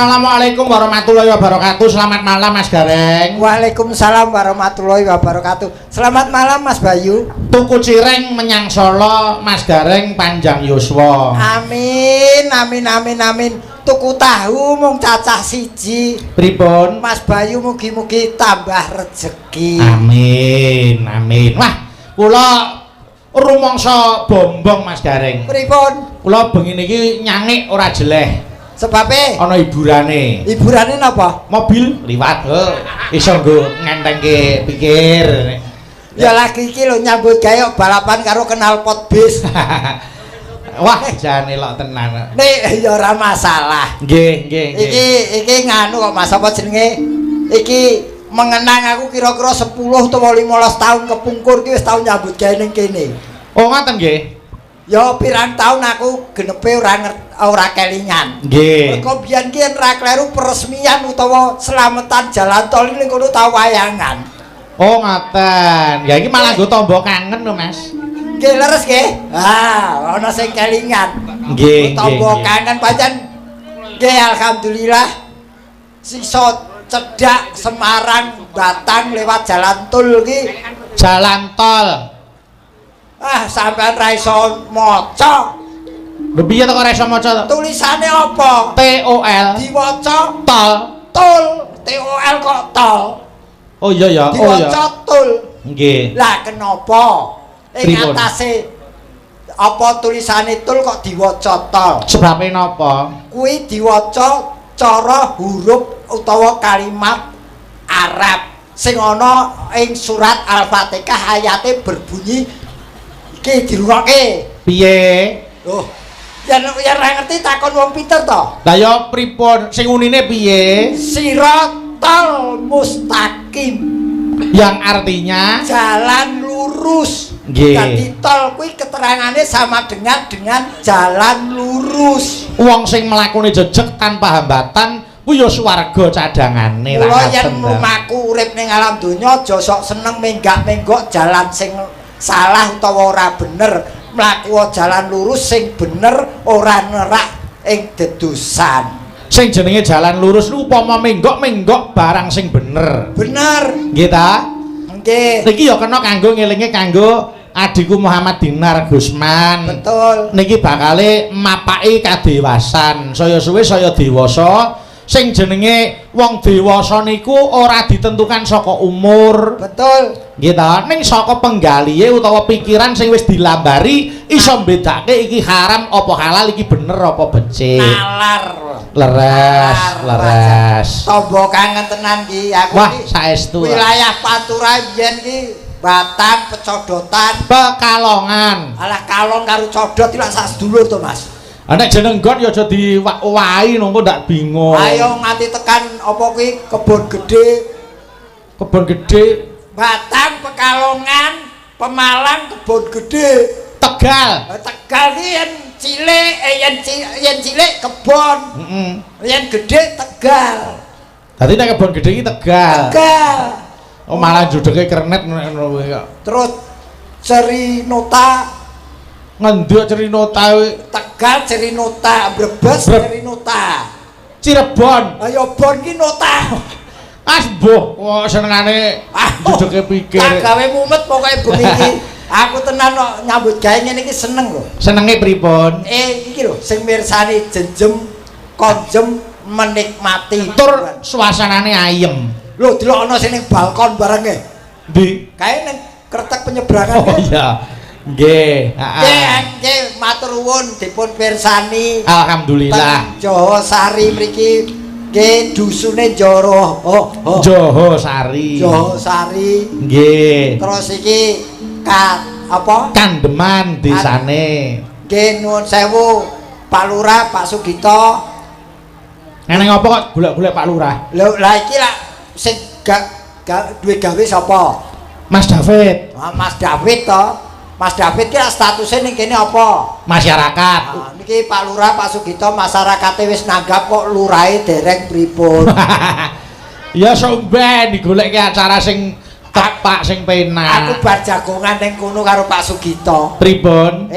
Assalamualaikum warahmatullahi wabarakatuh. Selamat malam, Mas Gareng. Waalaikumsalam warahmatullahi wabarakatuh. Selamat malam, Mas Bayu. Tuku cireng menyang Solo, Mas Gareng panjang yuswa. Amin, amin, amin, amin. Tuku tahu mung cacah siji. Pripun? Mas Bayu mugi-mugi tambah rejeki. Amin, amin. Wah, kula rumangsa bombong, Mas Gareng. Pripun? Kula bengi niki nyangik ora jeleh. Sebabe? Ana hiburane. Hiburane napa? Mobil liwat, oh, iso nggo ngentengke pikir. Ya lagi iki lho nyambut gawe balapan karo knalpot bis. Wah, jane lok tenan. Nek ya ora masalah. Nggih, nggih, nggih. Iki nganu kok, Mas, apa jenenge? Iki mengenang aku kira-kira 10 utawa 15 tahun kepungkur ki wis tau nyambut gawe ning kene. Oh, ngoten nggih. Ya pirang tahun aku genepe ora kelingan. Nggih. Mergo biyen ki yen ra kleru peresmian utawa slametan jalan tol ning kono tau wayangan. Oh, ngoten. Ya iki malah nggo tamba kangen lho, Mas. Nggih, leres nggih. Ah, ana sing kelingan. Nggih, nggih. Tamba kangen pancen. Nggih, alhamdulillah sisa cedhak Semarang Batang lewat jalan tol ki. Jalan tol. Ah, sampean ra iso maca. Lho piye to kok ora iso maca to? Tulisane apa? T O L. Diwaca tol. Tol. T O L kok tol. Oh iya ya, oh iya. Diwaca tol. Nggih. Lah kenapa ing atase apa tulisane tol kok diwaca tol? Sebabe napa? Kuwi diwaca cara huruf utawa kalimat Arab sing ana ing surat Al-Fatihah ayate berbunyi iki dirungokke. Piye? Loh, yen ora ngerti takon wong pinter to. Lah ya pripun? Sing unine piye? Siratal mustaqim. Yang artinya jalan lurus. Nggih. Dadi tol kuwi keterangane sama dengan jalan lurus. Wong sing mlakune jejeg tanpa hambatan kuwi ya swarga cadangane. Mula yen lumaku urip ning alam donya aja sok seneng menggak-menggok jalan sing salah utawa ora bener, mlaku jalan lurus sing bener ora nerak ing dedusan. Sing jenenge jalan lurus niku upama menggok-menggok barang sing bener. Bener. Nggih ta? Nggih. Niki ya kena kanggo ngelinge kanggo adikku Muhammad Dinar Gusman. Betul. Niki bakale mapaki kadewasan. Saya suwe saya dewasa. Sing jenenge wong dewasa niku ora ditentukan saka umur. Betul. Nggih ta? Ning saka penggalihe utawa pikiran sing wis dilambari iso mbedake iki haram apa halal, iki bener apa becik. Nalar. Leres, leres. Tombo kangen tenan ki aku. Wah, saestu. Wilayah Pantura biyen ki Batang, Pecodotan, Pekalongan. Alah kalong karo codot iki lak sak sedulur to, Mas. Nek jeneng nggon ya aja diwahi nunggu ndak bingung. Ayo nganti tekan apa kuwi Kebon Gede. Kebon Gede, Batang, Pekalongan, Pemalang, Kebon Gede, Tegal. Tegal ki yen cilik, yen cilik kebon. Heeh. Yen gede Tegal. Dadi nek Kebon Gede iki Tegal. Tegal. Oh malah judege kernet ngono kuwi kok. Terus Cerinota. Ngendi Cerinota kuwi? Tegal Cerinota, Brebes Cerinota. Cirebon. Ayo bon ki nota. As mbuh, kok senengane judege pikir. Tak gawe mumet pokoke bengi iki. Aku tenan kok nyambut gawe ngene iki seneng lho. Senenge pripun? Iki lho sing mirsani jenjem konjem menikmati tur suasanane ayem. Lho delok ana sing ning balkon bareng e. Ndi? Kae ning kretek penyeberangan. Oh iya. Nggih, heeh. Nggih, matur nuwun dipun pirsani. Alhamdulillah. Johosari mriki nggih dusune Joro. Oh, oh. Johosari. Johosari. Nggih. Terus iki apa? Kandeman desane. Nggih nuwun sewu Pak Lurah, Pak Sugito. Eneng apa kok golek-golek Pak Lurah? Lho, lah iki lak sing gak duwe gawe sapa? Mas David. Ah, Mas David to. Mas David ki statusnya ning kene apa? Masyarakat. Nah, niki Pak Lurah, Pak Sugito masyarakate wis nanggap kok lurahe dereng pripun. Ya sok ben digolekke acara sing Tepak sing penak. Aku bar jagongan ning kono karo Pak Sugito. Pripun?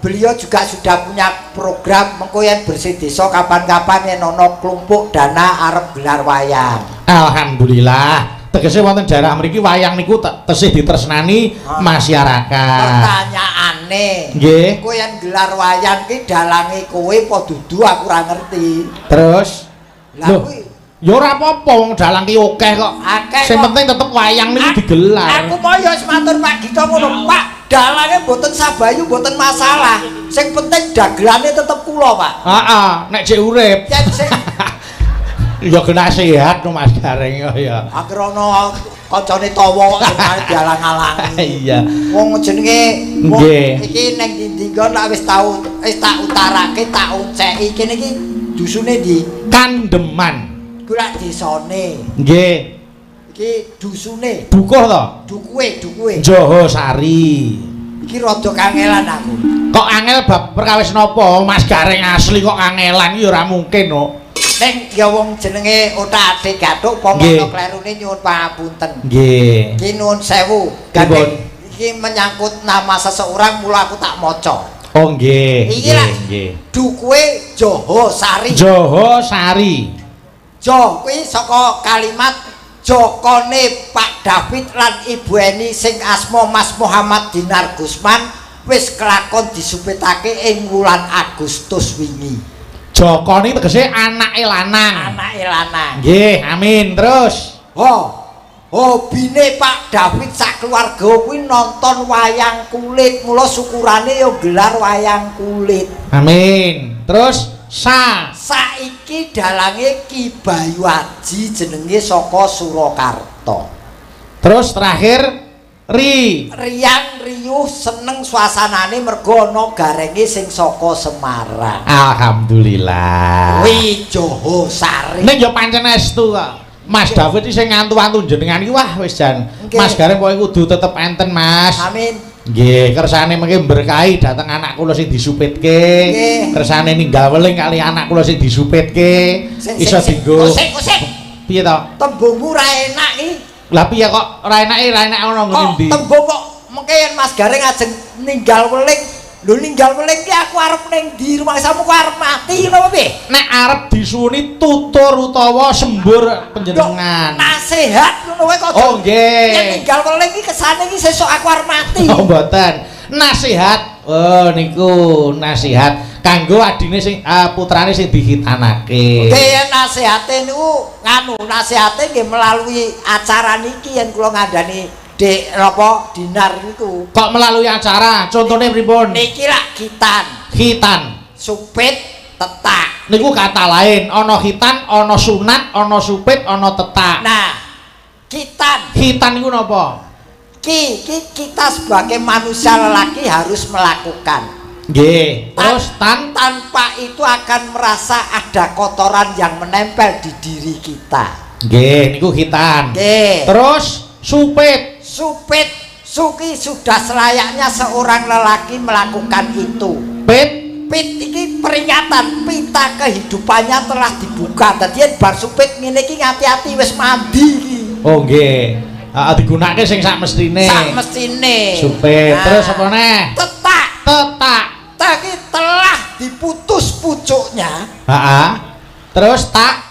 Beliau juga sudah punya program mengko yen bersih desa kapan-kapan yen ana klumpuk dana arep gelar wayang. Alhamdulillah. Tegese wonten daerah mriki wayang niku tesih ditresnani masyarakat. Pertanyaane, nggih, kowe yen gelar wayang ki dalange kowe apa dudu aku ora ngerti. Terus? Lah kuwi ya ora apa-apa wong dalang ki akeh kok. Sing penting tetep wayang niku digelar. Aku mau ya wis matur Pak Gito ngono, Pak. Dalange mboten sabayu mboten masalah. Sing penting dagelane tetep kula, Pak. Heeh, nek jek urip. Yen sing ya kena sehat no Mas Gareng ya. Akhir ana kancane tawa kok jenenge dialang-alangi. Iya. Wong jenenge wong iki ning ndi nggon lak wis tau wis tak utarake tak onceki kene iki dusune ndi? Kandeman. Iku lak desane. Nggih. Iki dusune. Dukuh to? Dukuhe, dukuhe. Johosari. Iki rada kangelan aku. Kok angel bab perkawis napa? Mas Gareng asli kok kangelan iki ya ora mungkin no. Ning ya wong jenenge otak-atik gathuk apa ana klerune nyuwun pangapunten. Nggih. Iki nuwun sewu. Gandeng iki menyangkut nama seseorang mula aku tak maca. Oh nggih. Iki lak dukuhe Johosari. Johosari. Jo kuwi saka kalimat Jokone Pak David lan Ibu Eni sing asma Mas Muhammad Dinar Gusman wis kelakon disupitake ing wulan Agustus wingi. Joko niki tegese anake lanang. Anake lanang. Nggih, amin. Terus, hobine Pak David sak keluarga kuwi nonton wayang kulit, mula syukurane ya gelar wayang kulit. Amin. Terus sa saiki dalange Ki Bayu Aji jenenge saka Surakarta. Terus terakhir ri riang riuh seneng suasanane mergo ana garenge sing saka Semarang. Alhamdulillah. Kuwi Johosari. Ning ya pancen estu kok. Mas David iki sing ngantu-antu jenengan iki wah wis jan. Mas Gareng pokoke kudu tetep enten, Mas. Amin. Nggih, kersane mengke berkahi dhateng anak kula sing disupitke. Kersane ninggal weling kali anak kula sing disupitke. Iso dienggo. Sik, sik. Piye to? Tembungmu ra enak iki. Lah piye kok ora enake, ra enak ana ngene ndi? Tembung kok mengke yen Mas Gareng ajeng ninggal weling. Lho ninggal weling ki aku arep ning ndi rumangsamu kok arep mati ngono piye? Nek arep disuwuni tutur utawa sembur panjenengan. Nasihat ngono wae kok. Oh nggih. Yen ninggal weling ki kesane ki sesuk aku arep mati. Oh mboten. Nasihat. Oh niku nasihat kanggo adine sing putrane sing dihitanake. Nggih yen nasihate niku nganu nasihate nggih melalui acara niki yen kula ngandani Dek napa Dinar niku. Kok melalui acara? Contone pripun? Niki lak khitan. Khitan. Supit tetak. Niku kata lain, ana khitan, ana sunat, ana supit, ana tetak. Nah, khitan. Khitan niku napa? Ki, ki kita sebagai manusia lelaki harus melakukan. Nggih. Terus tanpa itu akan merasa ada kotoran yang menempel di diri kita. Nggih, niku khitan. Nggih. Terus supit. Supit suki sudah selayaknya seorang lelaki melakukan itu. Pit pit iki peringatan pita kehidupannya telah dibuka. Dadi yen bar supit ngene iki ngati-ati wis mandi iki. Oh nggih. Heeh digunakake sing sak mestine. Sak mestine. Supit. Nah, terus apa neh? Tetak. Tetak. Iki telah diputus pucuknya. Heeh. Terus tak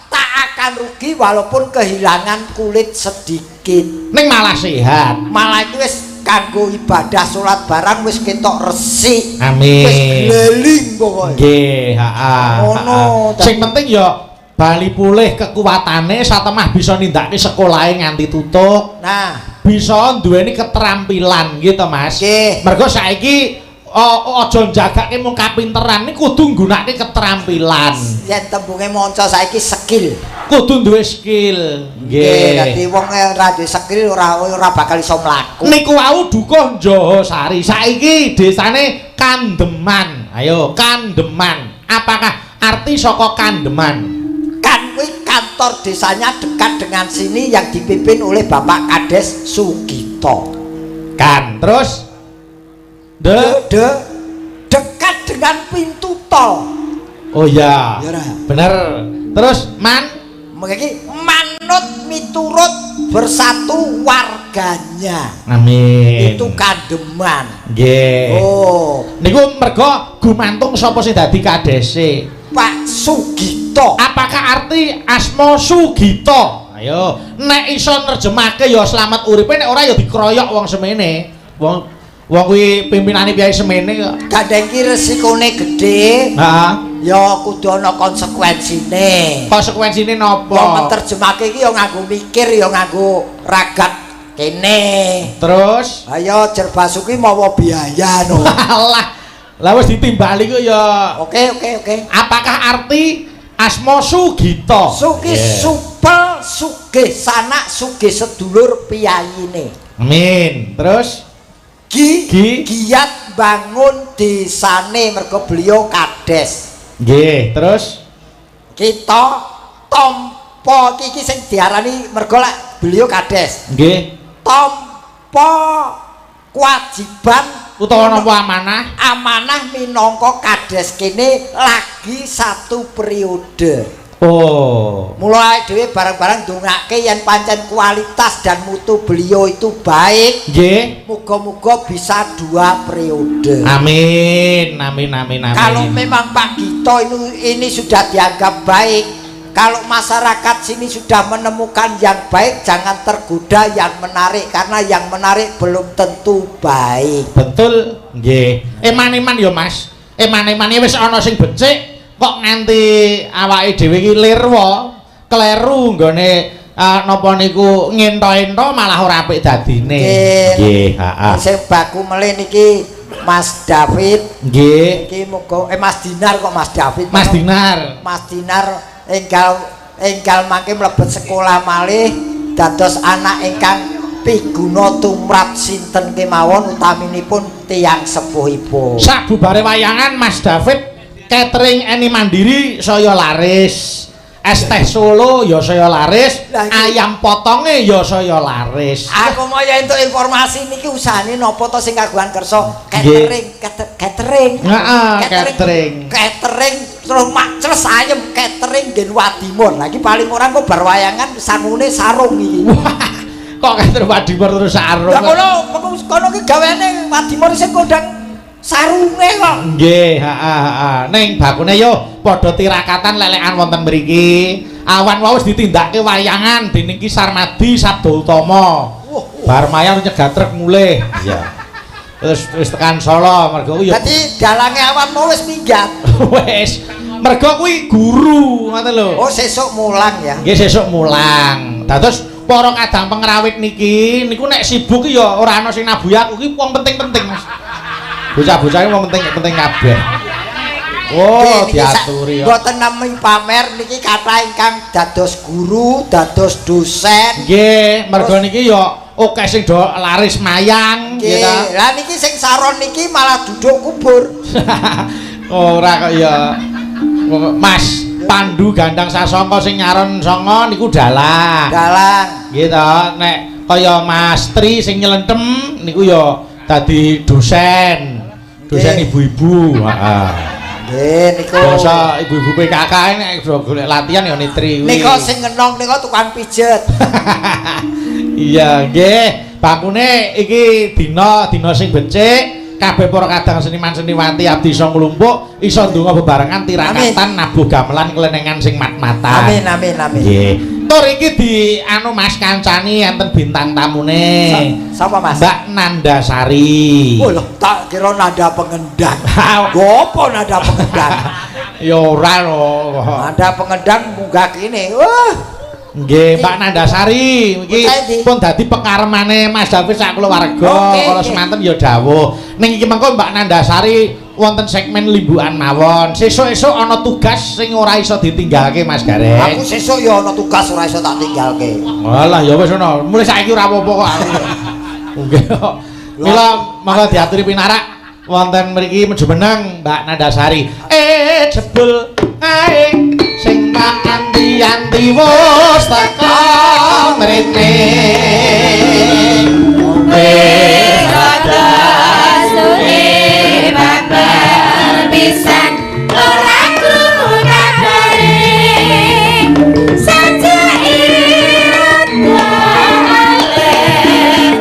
akan rugi walaupun kehilangan kulit sedikit. Ning malah sehat. Malah iki wis kanggo ibadah salat barang wis ketok resik. Amin. Wis gleling pokoke. Nggih, heeh. Ngono. Sing penting ya bali pulih kekuatane satemah bisa nindakake sekolahe nganti tutuk. Nah, bisa duweni keterampilan gitu, Mas. Nggih. Mergo saiki aja njagake mung kapinteran, niku kudu nggunakake keterampilan. Yen tembunge maca saiki skill. Kudu duwe skill. Nggih, dadi wong ora duwe skill ora bakal iso mlaku. Niku wau dukuh Johosari. Saiki desane Kandeman. Ayo, Kandeman. Apakah arti saka Kandeman? Kan kuwi kantor desanya dekat dengan sini yang dipimpin oleh Bapak Kades Sugito. Kan, terus de dekat dengan pintu tol. Oh iya. Bener. Terus man mengiki manut miturut bersatu warga Keluarganya. Amin. Itu Kandeman. Nggih. Oh, niku mergo gumantung sapa sing dadi kadese. Pak Sugito. Apakah arti asma Sugito? Ayo, nek iso nerjemahke ya slamet uripe, nek ora ya dikroyok wong semene. Wong wong kuwi pimpinane piyai semene kok. Gandeng ki resikone gedhe. Heeh. Ya kudu ana konsekuensine. Konsekuensine napa? Wong nerjemahke iki ya nganggo mikir, ya nganggo ragat kene. Terus? Ayo Jer Basuki mawa biaya no. Alah. Lah wis ditimbali kok ya. Oke, oke, oke. Apakah arti asma Sugito? Sugi yeah. Supel, sugih sanak, sugih sedulur piyayine. Amin. Terus Gi, giat bangun desane mergo beliau kades. Nggih, terus kita tampa iki sing diarani mergo lak beliau kades. Nggih. Tampa kewajiban utawa napa amanah? Amanah minangka kades kene lagi satu periode. Oh. Mula awake dhewe bareng-bareng ndongake yen pancen kualitas dan mutu beliau itu baik. Nggih. Muga-muga bisa 2 periode. Amin, amin, amin, amin. Kalau memang Pak Gito ini sudah dianggap baik, kalau masyarakat sini sudah menemukan yang baik, jangan tergoda yang menarik, karena yang menarik belum tentu baik. Betul, nggih. Eman-eman ya, Mas. Eman-emane wis ana sing becik kok nganti awake dhewe iki lirwa, kleru nggone napa niku ngento-ento malah ora apik dadine. Nggih, heeh. Sing baku melih niki Mas David. Nggih. Iki muga Mas Dinar kok Mas David. Mas Dinar. Mas Dinar enggal mangke mlebet sekolah malih dados anak ingkang piguna tumrap sinten kemawon utaminipun tiyang sepuhipun. Sabubare wayangan Mas David catering Eni Mandiri saya laris, es teh Solo ya saya laris, ayam potonge ya saya laris. Aku mau ya entuk informasi niki usahane napa to sing kagungan kersa catering, catering. Heeh, catering. Catering terus makces ayam catering nggen Wadimor. Lah iki paling ora kok bar wayangan sangune sarung iki. Kok catering Wadimor terus sarung. Lah kono kono ki gaweane Wadimor sing kondang sarunge kok. Nggih, heeh, heeh. Ning bakune yo padha tirakatan lelekan wonten mriki. Awan wau wis ditindakake wayangan dening Ki Sarmadi Sabda Utama. Bar mayar nyegat truk mulih. Iya. Terus wis tekan Solo mergo kuwi ya. Dadi dalange awan mau wis minggat. Wis. Mergo kuwi guru, ngoten lho. Oh, sesuk mulang ya. Nggih, sesuk mulang. Dados para kadang pengrawit niki niku nek sibuk ya ora ana sing nabuhi aku ki wong penting-penting, Mas. Bocah-bocah iki wong penting-penting kabeh. Oh, diaturi ya. Mboten nami pamer niki kathah ingkang dados guru, dados dosen. Nggih, mergo niki ya akeh sing do laris mayang, nggih ta. Lah niki sing saron niki malah duduk kubur. Ora kok ya. Mas Pandu Gandang Sasongko sing nyaron songo niku dalang. Dalang. Nggih ta, nek kaya Mas Tri sing nyelentem niku ya dadi dosen. Dosen ibu-ibu, heeh. Nggih niku. Basa ibu-ibu PKK nek golek latihan ya nitri kuwi. Nika sing ngenong nika tukang pijet. Iya, nggih. Bakune iki dina sing becik, kabeh para kadang seniman seniwati abdi iso nglumpuk, iso ndonga bebarengan tirakatan nabuh gamelan klenengan sing mat-matan. Amin amin amin. Nggih. Tur iki di anu Mas kancani enten bintang tamune. Sapa Mas? Mbak Nandasari. Oh lho, tak kira nanda pengendang. Gopo nanda pengendang? Ya ora lho. Nanda pengendang munggah kene. Wah. Nggih, Mbak Nandasari iki pun dadi pekarmane Mas David sak keluarga. Kala semanten ya dawuh. Ning iki mengko Mbak Nandasari wonten segmen limbukan mawon. Sesuk-esuk ana tugas sing ora iso ditinggalke Mas Gareng. Aku sesuk ya ana tugas ora iso tak tinggalke. Alah ya wis ngono. Mulai saiki ora apa-apa kok aku. Nggih. Mila mangga diaturi pinarak wonten mriki jumeneng Mbak Nandasari. Jebul ae sing tak anti-anti wis teka mrene. Wis rada suwe bakal pisan ora krungu kabare sajake rada aleh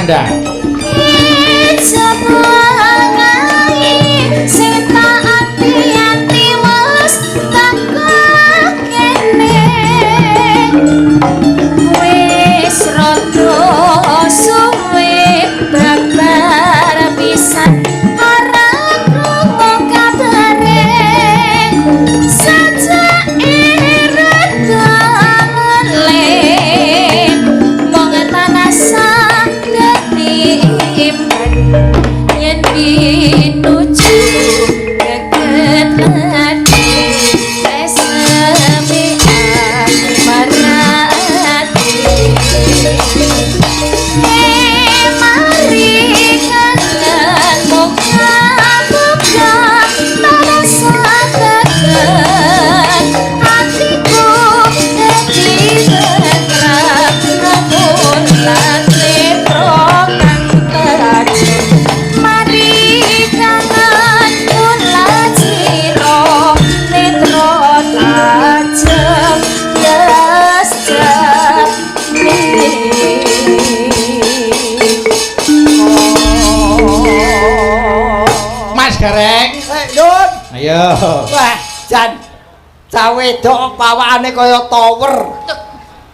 Nanda. Mas Gareng. Nun. Ayo. Wah, jan cah wedok pawakane kaya tower.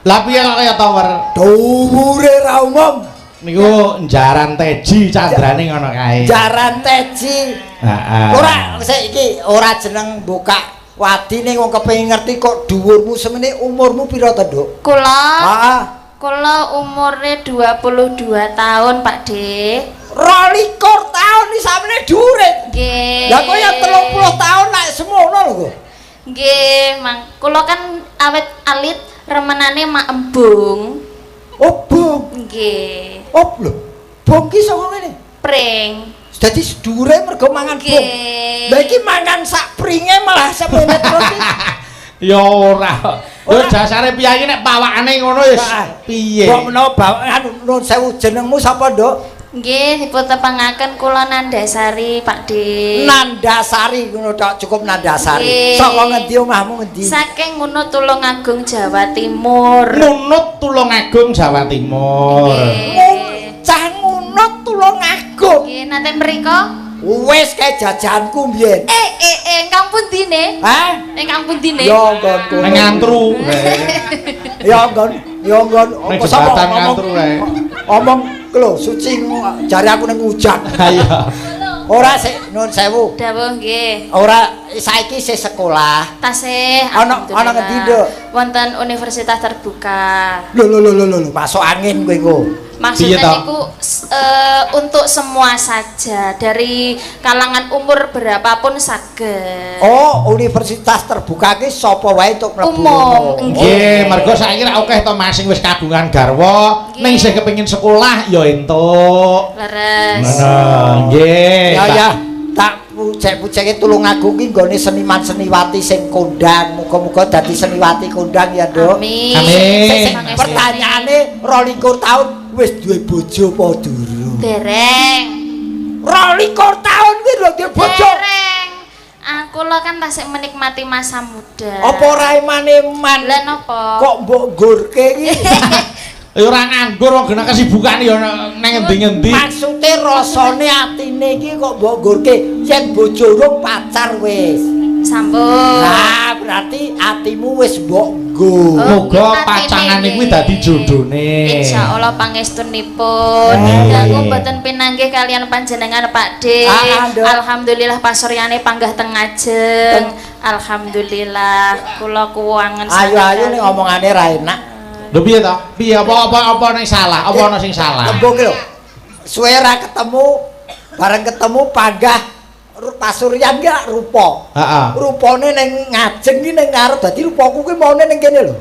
Lah piye kok kaya tower? Dhuwure ra umum. Niku njaran teji candrane ngono kae. Jaran teji. Heeh. Ora sik iki ora jeneng buka wadi ning wong kepengin ngerti kok dhuwurmu semene umurmu pira to, Nduk? Kula. Heeh. Kula umure 22 tahun, Pak De. 22 tahun iki samene dhuwure. Nggih. Lah kok ya 30 tahun lek semono lho kok. Nggih, Mang. Kula kan awet alit remenane mak embung. Oh, bung. Nggih. Oh, lho. Bung ki saka ngene. Pring. Dadi dhuwure mergo mangan bung. Nggih. Lah iki mangan sak pringe malah semene terus iki. Ya ora. Ya jasare piye nek pawakane ngono wis piye? Mbok menawa anu nuwun sewu jenengmu sapa, Nduk? Nggih, dipuntepangaken kula Nandasari, Pak De. Nandasari ngono tok, cukup Nandasari. Saka ngendi omahmu ngendi? Saking Ngunut Tulungagung Jawa Timur. Ngunut Tulungagung Jawa Timur. Cah Ngunut Tulungagung. Nggih, nate mriko? Wis kae jajanku mbiyen. Ingkang pundi ne? Hah? Ingkang pundi ne? Ya nggonku. Nang ngantru. Ya nggon, ya nggon. Apa sapa ngomong? Omong lho suci jare aku ning ujan. Ha iya. Ora sik nuwun sewu. Dawuh nggih. Ora saiki isih sekolah. Tasih. Ana ana ngendi, Nduk? Wonten Universitas Terbuka. Lho lho lho lho, masuk angin kowe engko. Maksudnya niku untuk semua saja dari kalangan umur berapapun saged. Oh, Universitas Terbuka ki sapa wae entuk mlebu. Umum. Nggih, mergo saiki ra akeh to Mas sing wis kagungan garwa, ning isih kepengin sekolah ya entuk. Leres. Ngono, nggih. Ya ya, tak pucek-puceke Tulungagung ki nggone seniman seniwati sing kondang. Muga-muga dadi seniwati kondang ya, Nduk. Amin. Amin. Pertanyaane 22 tahun wis duwe bojo apa durung? Dereng. 22 tahun kuwi lho duwe bojo. Dereng. Aku lho kan tasik menikmati masa muda. Apa ora eman-eman? Lah napa? Kok mbok nggurke iki? Ya ora nganggur wong gena kesibukane ya nang ngendi-ngendi. Maksude rasane atine iki kok mbok nggurke yen bojo urung pacar wis. Sampun. Nah, berarti atimu wis mbok nggo. Muga pacangane kuwi dadi jodhone. Insyaallah pangestunipun. Dangu mboten pinanggih kalian panjenengan Pak D. Alhamdulillah pasuryane panggah teng ngajeng. Alhamdulillah kula kuwangen. Ayo-ayo ning omongane ra enak. Lho piye to? Piye apa ning salah? Apa ana sing salah? Tembung ki lho. Suwe ra ketemu, bareng ketemu panggah pasuryan ki lak rupa. Heeh. Rupane ning ngajeng ki ning ngarep dadi rupaku ki maune ning kene lho.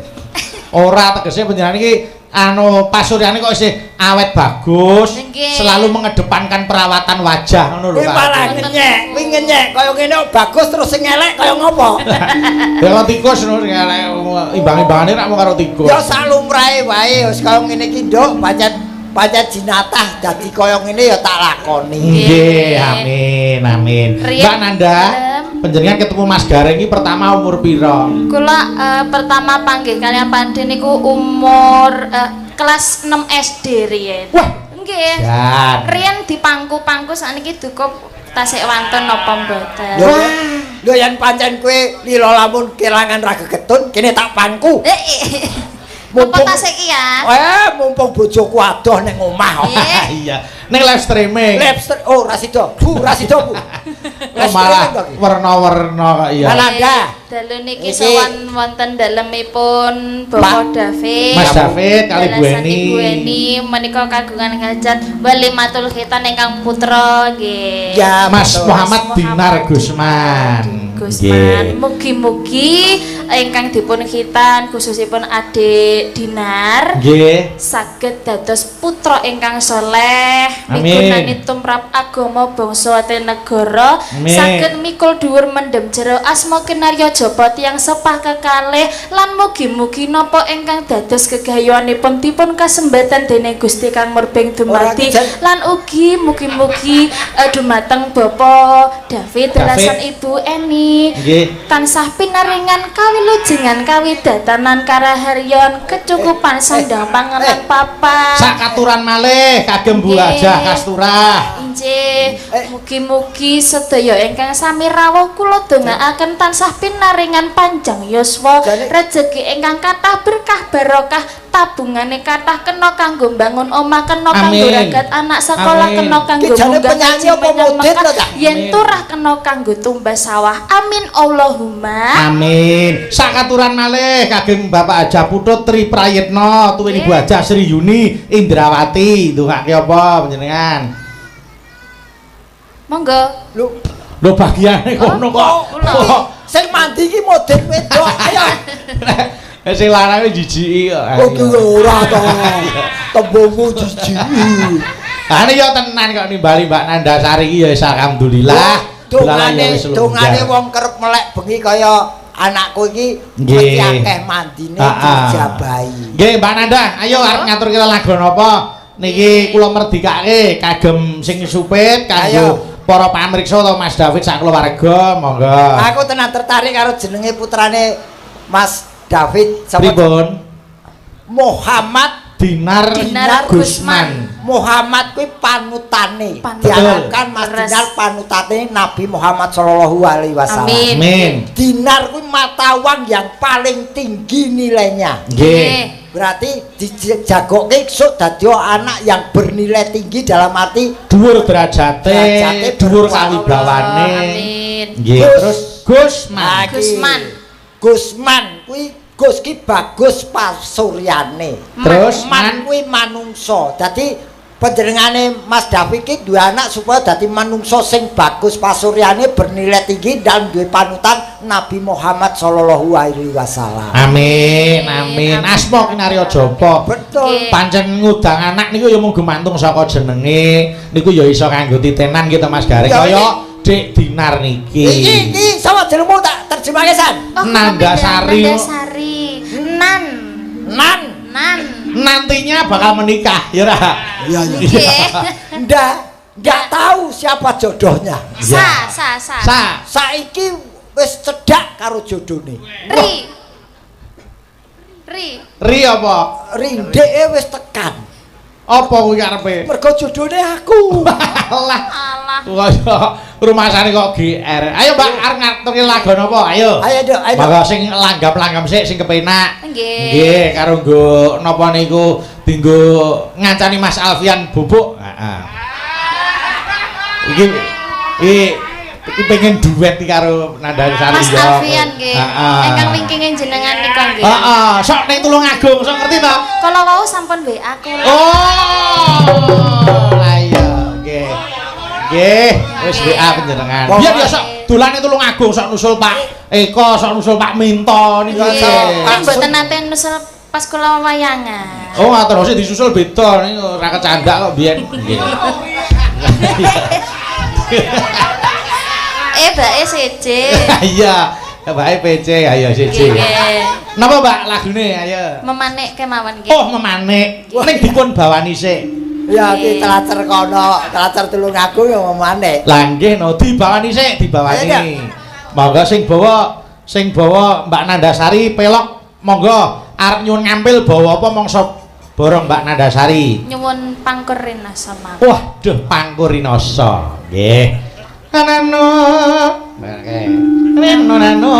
Ora tegese panjenengan iki anu pasuryane kok isih awet bagus, selalu mengedepankan perawatan wajah ngono lho. Kuwi malah ngenyek, kuwi ngenyek kaya ngene kok bagus terus sing elek kaya ngopo? Ya kok tikus ngono sing elek imbang-imbangane rak mung karo tikus. Ya salumrahe wae wis kaya ngene iki, Nduk, pancen jinatah dadi kaya ngene ya tak lakoni. Nggih, amin amin. Mbak Nanda, panjenengan ketemu Mas Gareng iki pertama umur pira? Kula pertama panggih kalian Pak De niku umur kelas 6 SD riyen. Wah, Nggih. Jan. Riyen dipangku-pangku sakniki duka tasik wonten napa mboten. Lho yen pancen kowe lila lamun kelangan ra gegetun kene tak pangku. Mumpung tasik iki ya. Mumpung bojoku adoh ning omah kok. Iya. Ning live streaming. Live stream. Oh, ra sida. Bu, ra sida, Bu. Oh, malah werna-werna kok iya. Nanda. Dalu niki sowan wonten dalemipun Bapak David. Mas David kali Bu Eni. Ibu Eni menika kagungan hajat walimatul khitan ingkang putra nggih. Ya, Mas Muhammad Dinar Gusman. Gusman. Mugi-mugi ingkang dipun khitan khususipun adik Dinar nggih saged dados putra ingkang soleh, migunani tumrap agama bangsa negara, saged mikul dhuwur mendem jero asma kinarya japa tiyang sepah kekalih lan mugi-mugi napa ingkang dados gegayuhanipun dipun kasembatan dening Gusti Kang Murbeng dumadi lan ugi mugi-mugi dumateng Bapak David dalasan Ibu Eni tansah pinaringan kawilujengan kawidatanan karaharyon kecukupan sandang panganan papan sakaturan malih kagem Bu Hajah Kasturah. Inggih, mugi-mugi sedaya ingkang sami rawuh kula dongaaken tansah pinaringan panjang yuswa, rejeki ingkang kathah berkah barokah, tabungane kathah kena kanggo mbangun omah, kena kanggo ragat anak sekolah, kena kanggo munggah haji menyang Mekah, yen turah kena kanggo tumbas sawah. Amin Allahumma. Amin. Sakaturan malih kagem Bapak Hajah Putut Tri Prayitno tuwin Ibu Hajah Sri Yuni Indrawati. Ndongake apa panjenengan? Monggo. Lho, lho bagiane kono kok. Sing mandi iki model wedok. Ayo. Sing lanang jijiki kok. Kok ki ora to. Tembungmu jijiki. Lah ya tenan kok nimbali Mbak Nandasari iki ya alhamdulillah. Dongane wong kerep melek bengi kaya anakku iki mesti akeh mandine dijabahi. Nggih Mbak Nanda, ayo arep ngaturke lagu napa? Niki kula merdikake kagem sing supit kanggo para pamriksa utawa Mas David sak keluarga, monggo. Aku tenan tertarik karo jenenge putrane Mas David sapa? Pripun? Muhammad Dinar Gusman. Muhammad kuwi panutane. Diharapkan Mas Dinar panutane Nabi Muhammad sallallahu alaihi wasallam. Amin. Dinar kuwi mata uang yang paling tinggi nilainya. Nggih. Berarti dijagoke sok dadi anak yang bernilai tinggi dalam arti dhuwur derajate, dhuwur kawibawane. Amin. Nggih. Terus Gusman. Gusman. Gusman kuwi Gus ki bagus pasuryane. Terus man kuwi manungsa. Dadi panjenengane Mas David ki duwe anak supaya dadi manungsa sing bagus pasuryane, bernilai tinggi dan duwe panutan Nabi Muhammad sallallahu alaihi wasallam. Amin, amin. Asma kinarya japa. Betul. Pancen ngudang anak niku ya mung gumantung saka jenenge, niku ya iso kanggo titenan gitu Mas Gareng. Kaya Dik Dinar niki. Iki iki sapa jenengmu tak terjemahke San? Oh, Nandasari. Nandasari. Nan. Nan. Nan. Nantinya bakal menikah, ya ra? Iya, iya. Ndak tahu siapa jodohnya. Sa, sa, sa. Sa. Saiki wis cedhak karo jodone. Ri. Ri. Ri apa? Rindeke wis tekan. Apa kuwi karepe? Mergo jodone aku. Alah. Alah. Kaya rumasane kok GR. Ayo Mbak arep ngaturke lagu napa? Ayo. Ayo, Dok, ayo. Monggo sing langgam-langgam sik sing kepenak. Nggih. Nggih, karo nggo napa niku dinggo ngancani Mas Alfian bubuk. Heeh. Iki iki pengen duet iki karo Nandasari. Mas Alfian nggih. Ingkang wingkinge jenengan nika nggih. Heeh, sok ning Tulungagung, sok ngerti to? Kala wau sampun WA kula. Oh. Lah iya, nggih. Nggih, wis WA panjenengan. Biar ya sok dolane Tulungagung sok nusul Pak Eko, sok nusul Pak Minto niku. Kan mboten nate nusul pas kula wayangan. Oh, ngoten sik disusul beda niku ora kecandak kok biyen. Nggih. Mbake seje. Iya, mbake PC, ayo seje. Napa Mbak lagune ayo? Memanik kemawon nggih. Oh, memanik. Ning dipun bawani sik. Ya iki telacer kono, telacer Tulungagung ya memanik. Lah nggih no dibawani sik, dibawani. Monggo sing bawa Mbak Nandasari pelok monggo arep nyuwun ngampil bawa apa mongso Borong Mbak Nandasari. Nyuwun pangkur rinasa mawon. Waduh, pangkur rinasa. Nggih. Nano. Nano nano.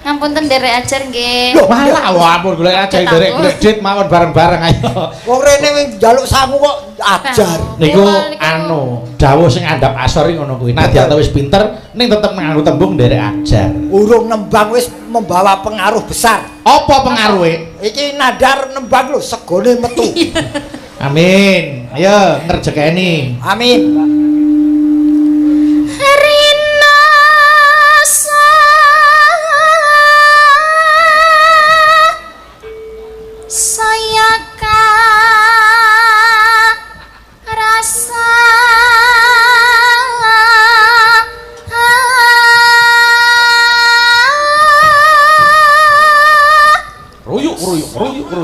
Ngapunten nderek ajar nggih. Lho, malah wah ampun golek ajar nderek golek dit mawon bareng-bareng ayo. Wong rene wing njaluk sangu kok ajar. Niku anu, dawuh sing andhap asor iki ngono kuwi. Nadyan wis pinter ning tetep nganggo tembung nderek ajar. Urung nembang wis membawa pengaruh besar. Apa pengaruhe? Iki nadar nembang lho segone metu. Amin. Ayo ngrejekeni. Amin.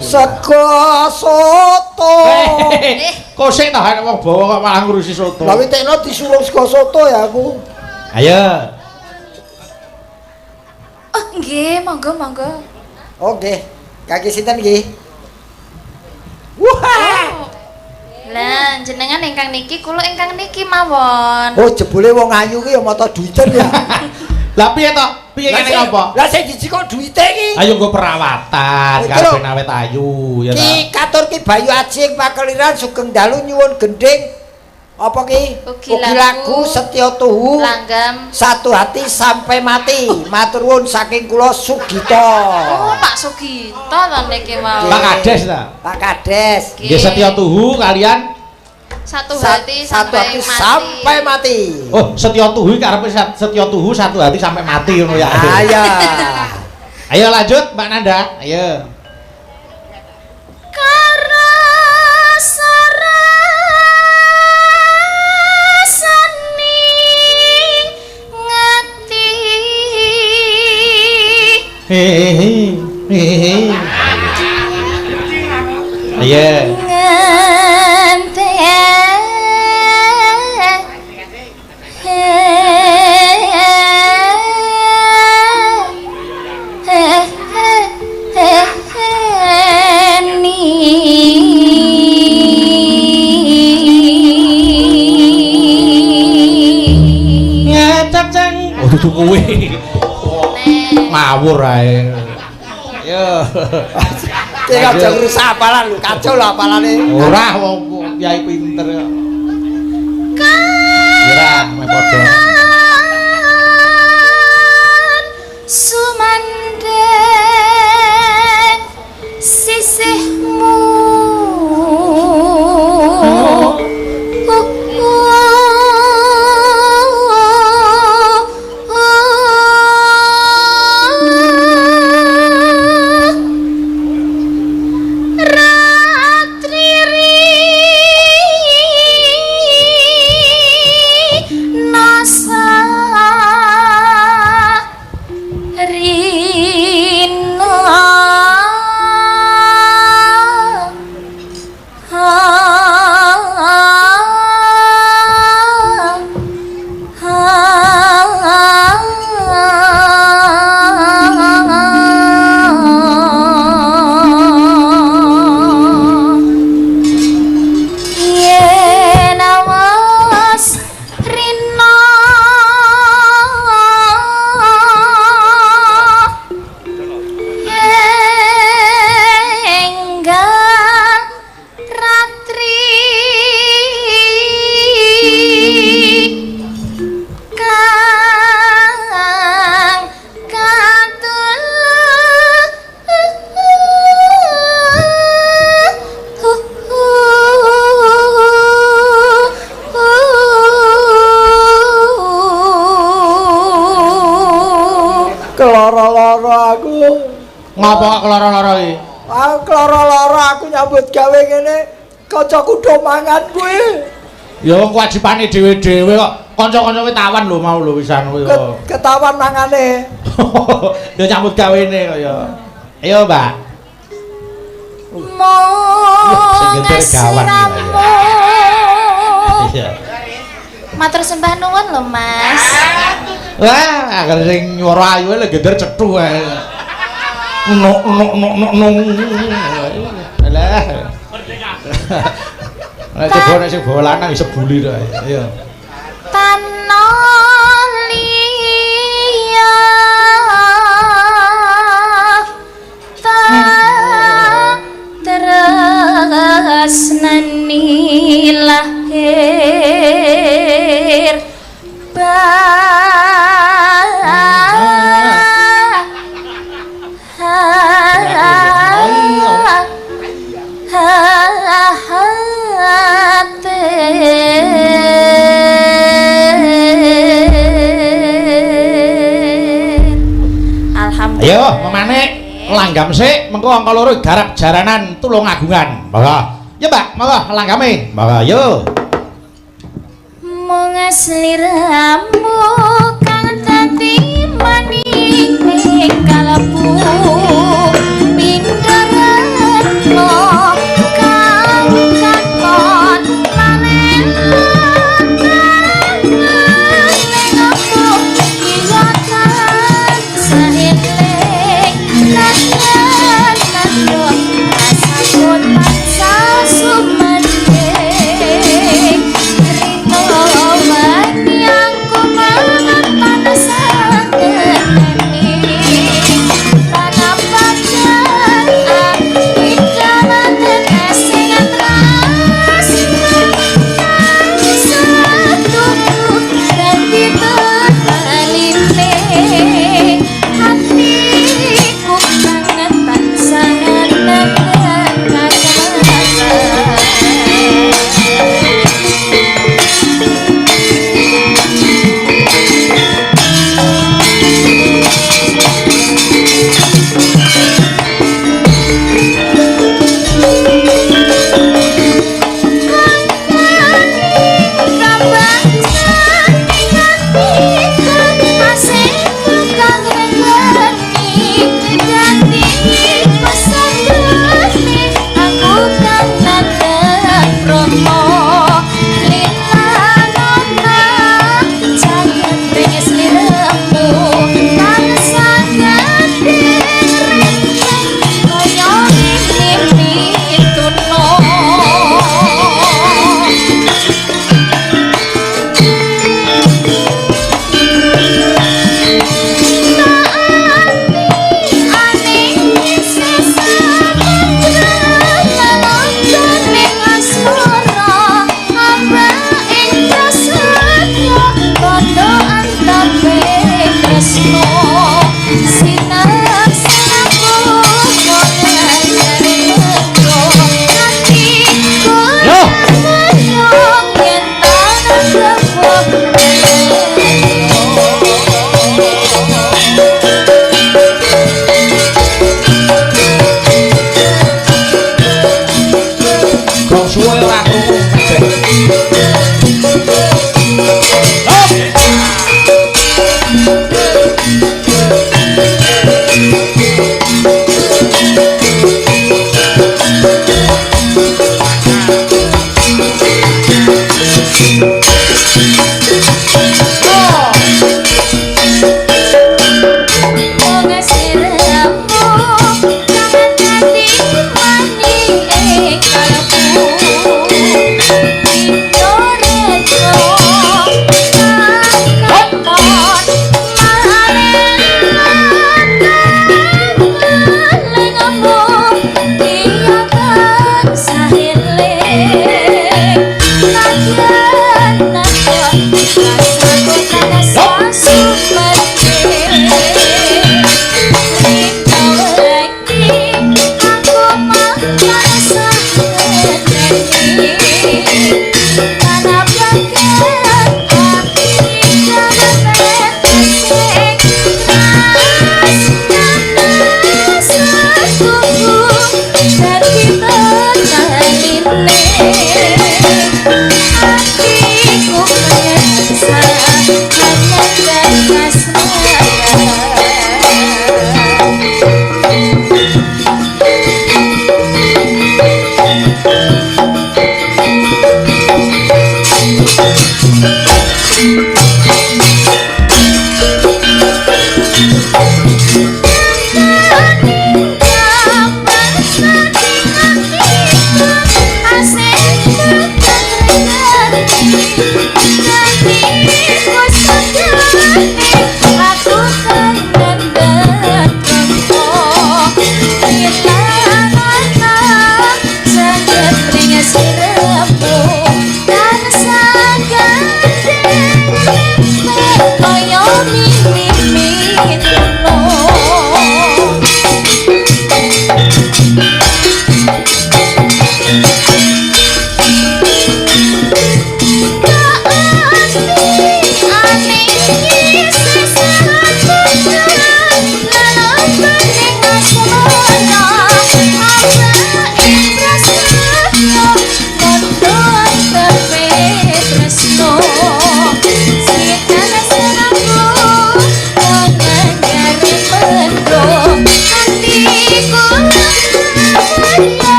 Sego soto. Kok sik ta nek wong bawa kok malah ngurusi soto. Lah witekno disuruh sego soto ya aku. Ayo. Oh nggih, monggo monggo. Oh nggih. Kaki sinten nggih? Wah. Lah jenengan ingkang niki kula ingkang niki mawon. Oh jebule wong ayu ki ya mata duiten ya. Lah piye to? Piye kene apa? Lah sing dijikok duwite iki. Ayo nggo perawatan karo ben awet ayu ya ta. Ki katur Ki Bayu Aji ing Pakeliran sugeng dalu nyuwun gendhing apa ki? Ugi lagu Setya Tuhu langgam satu hati sampai mati. Matur nuwun saking kula Sugito. Oh, Pak Sugito to niki wau. Pak Kades ta? Pak Kades. Nggih Setya Tuhu kalian satu hati sampai mati. Sampai mati. Oh, Setya Tuhu iki karepe Setya Tuhu satu hati sampai mati ngono ya. Ayo. Ayo lanjut Mbak Nanda. Ayo. Karasa rasaning ngati. Hehehe. Hehehe. Ayo. Dudu kowe. Ngawur ae. Yo. Ki aja ngrusak apalan lho, kacau lho apalane. Ora wong kyai pinter kok. Ora meh padha. Sumandheng sisihmu. Keloro-loro aku. Ngopo kok keloro-loro iki? Aku keloro-loro aku nyambut gawe ngene kancaku do mangan kuwi. Ya wong kewajibane dhewe-dhewe kok. Kanca-kanca tawan lho mau lho wisan kuwi. Ketawan mangane. Ya nyambut gawene kok ya. Ayo, Mbak. Mong Sing gawan. Iya. Matur sembah nuwun lho, Mas. Wah, agar sing nyuara ayu lho gender cethu ae. Nuk nuk nuk nuk. Lah. Merdeka. Nek coba nek sing bawa lanang iso buli tok. Ayo. Tano liya tak tresnani lahir Alhamdulillah. Ayo memanik langgam sik mengko angka loro garap jaranan Tulungagungan. Monggo. Ya Mbak, monggo langgame. Monggo yo. Mung sliramu kang dadi maning ing kalebu pindharatno kang katon lalen sumanggeng rito wani aku mangan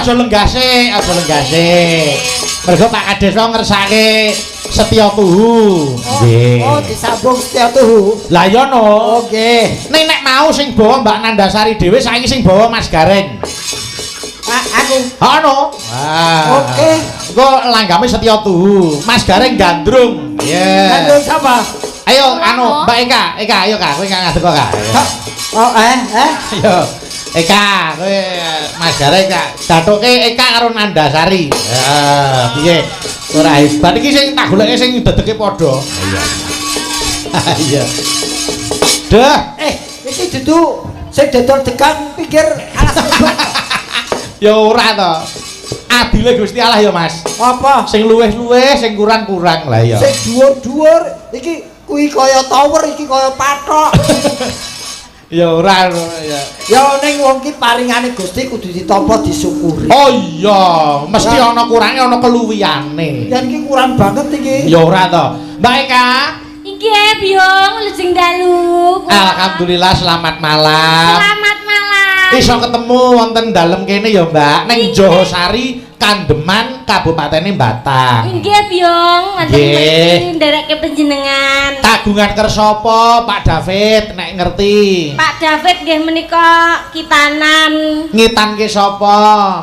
Aja lenggase, aja lenggase. Mergo Pak Kades wae ngersake Setya Tuhu. Nggih. Oh, disambung Setya Tuhu. Lah iya no. Oke. Ning nek mau sing bawa Mbak Nandasari dhewe, saiki sing bawa Mas Gareng. Aku. Ha no. Oke. Engko langgame Setya Tuhu. Mas Gareng gandrung. Iya. Gandrung sapa? Ayo anu Mbak Eka, Eka ayo Kak, kowe ngadeg kok Kak. Oh, Ayo. Eka, kowe Mas Gareng Kak. Dathuke Eka karo Nandasari. Heeh, piye? Ora hebat iki sing tak goleke sing dedeke padha. Iya. Iya. Duh, iki dudu sing dodol degan pinggir alas obat. Ya ora to. Adile Gusti Allah ya, Mas. Apa? Sing luwih-luwih, sing kurang-kurang lah ya. Sing dhuwur-dhuwur iki kuwi kaya tower, iki kaya pathok. Ya ora ya. Ya ning wong ki paringane Gusti kudu ditampa disyukuri. Oh iya, mesti ana kurange ana keluwihane. Yen iki kurang banget iki. Ya ora to. Mbak Eka. Inggih, Biyong, lujeng dalu. Alhamdulillah selamat malam. Selamat malam. Iso ketemu wonten dalem kene ya, Mbak, ning Johosari, Kandeman, Kabupatene Batang. Inggih, Biyong, wonten mriki ndereke panjenengan. Kagungan kersa apa, Pak David, nek ngerti? Pak David nggih menika kitanan. Ngitanke sapa?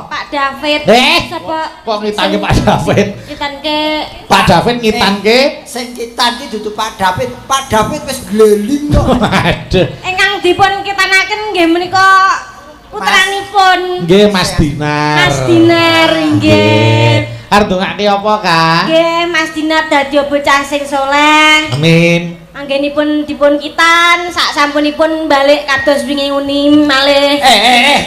Pak David. Sapa? Kok ngitanke Pak David? Ngitanke Pak David ngitanke sing kitan ki dudu Pak David. Pak David wis gleling kok. Waduh. Ingkang dipun kitanaken nggih menika putranipun. Nggih, Mas Dinar. Mas Dinar nggih. Arep ndongake apa, Kak? Nggih, Mas Dinar dadi bocah sing saleh. Amin. Anggenipun dipun kitan sak sampunipun balik kados wingi nguni malih.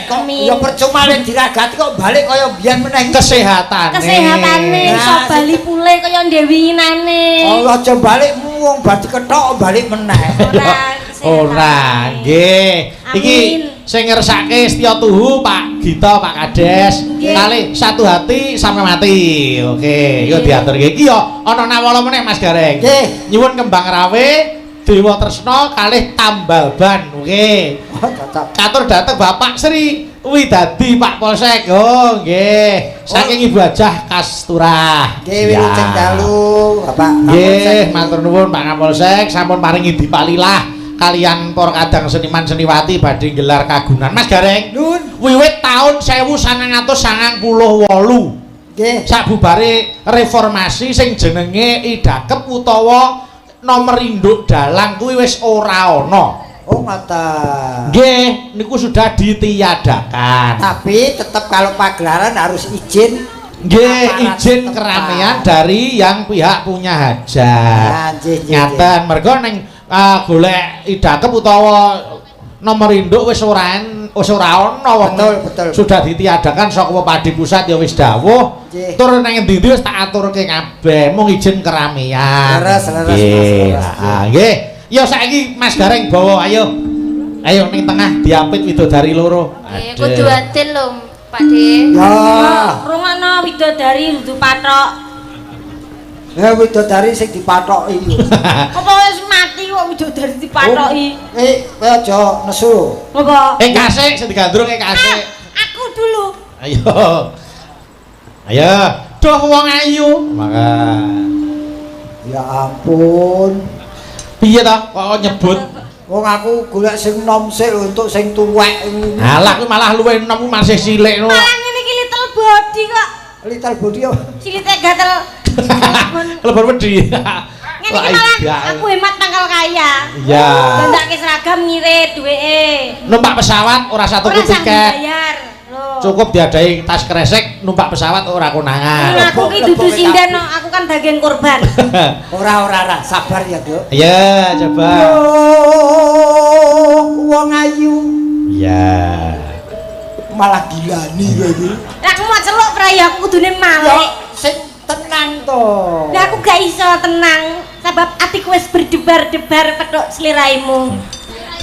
Kok ya percuma lek diragati kok balik kaya biyen meneh. Kesehatane. Kesehatane iso bali pulih kaya ndek winginane. Oh, aja balik wong bar dikethok balik meneh. Ora. Ora, nggih. Iki sing ngersake Setya Tuhu Pak Gita, Pak Kades. Kalih satu hati sampai mati. Oke, yo diaturke. Iki yo ana nawala meneh Mas Gareng. Nggih. Nyuwun kembang rawe, Dewa Tresna kalih tambal ban. Oke. Oh, cocok. Katur dateng Bapak Sri Widadi Pak Polsek. Oh, nggih. Saking Ibu Hajah Kasturah. Nggih, wilujeng dalu Bapak. Nggih, matur nuwun Pak Kapolsek sampun paringi dipalilah kalian para kadang seniman seniwati badhe nggelar kagunan. Mas Gareng, Nun. Wiwit taun 1998. Nggih. Sabubare reformasi sing jenenge idakep utawa nomor induk dalang kuwi wis ora ana. Oh, ngoten. Nggih, niku sudah ditiadakan. Tapi tetap kalau pagelaran harus izin. Nggih, izin keramaian dari yang pihak punya hajat. Ngaten, mergo ning golek idakep utawa nomor induk wis ora ana wong. Betul, betul. Sudah ditiadakan saka Padi Pusat ya wis dawuh. Tur nang endi-endi wis tak aturke kabeh, mung izin keramaian. Leres, leres, leres. Nggih. Ya saiki Mas Gareng bawa ayo. Ayo ning tengah diapit widodari loro. Nggih, kudu adil lho, Pak De. Ya. Rungokno widodari dudu pathok. Ya widodari sing dipathoki. Apa wis mati kok widodari dipathoki? Kowe aja nesu. Apa? Kasih sing digandrung kasih. Aku dulu. Ayo. Ayo, duh wong ayu. Maka. Ya ampun. Piye ta kok nyebut? Wong aku golek sing nom sik untuk sing tuwek. Alah kuwi malah luwih enom masih cilik ngono. Malah ngene iki little body kok. Little body apa? Cilite gatel. Lebon wedi. Ngene iki malah aku hemat pangkal kaya. Iya. Dandake seragam ngirit duweke. Numpak pesawat ora satu tiket. Cukup diadai tas kresek numpak pesawat ora konangan. Aku ki dudu sinden, aku kan bagian korban. Ora sabar ya, Duk. Iya, coba. Wong ayu. Iya. Malah gilani kowe iki. Lah aku mau celuk prai aku kudune malik. Sing tenang to. Lah aku gak iso tenang sebab atiku wis berdebar-debar petuk sliraimu.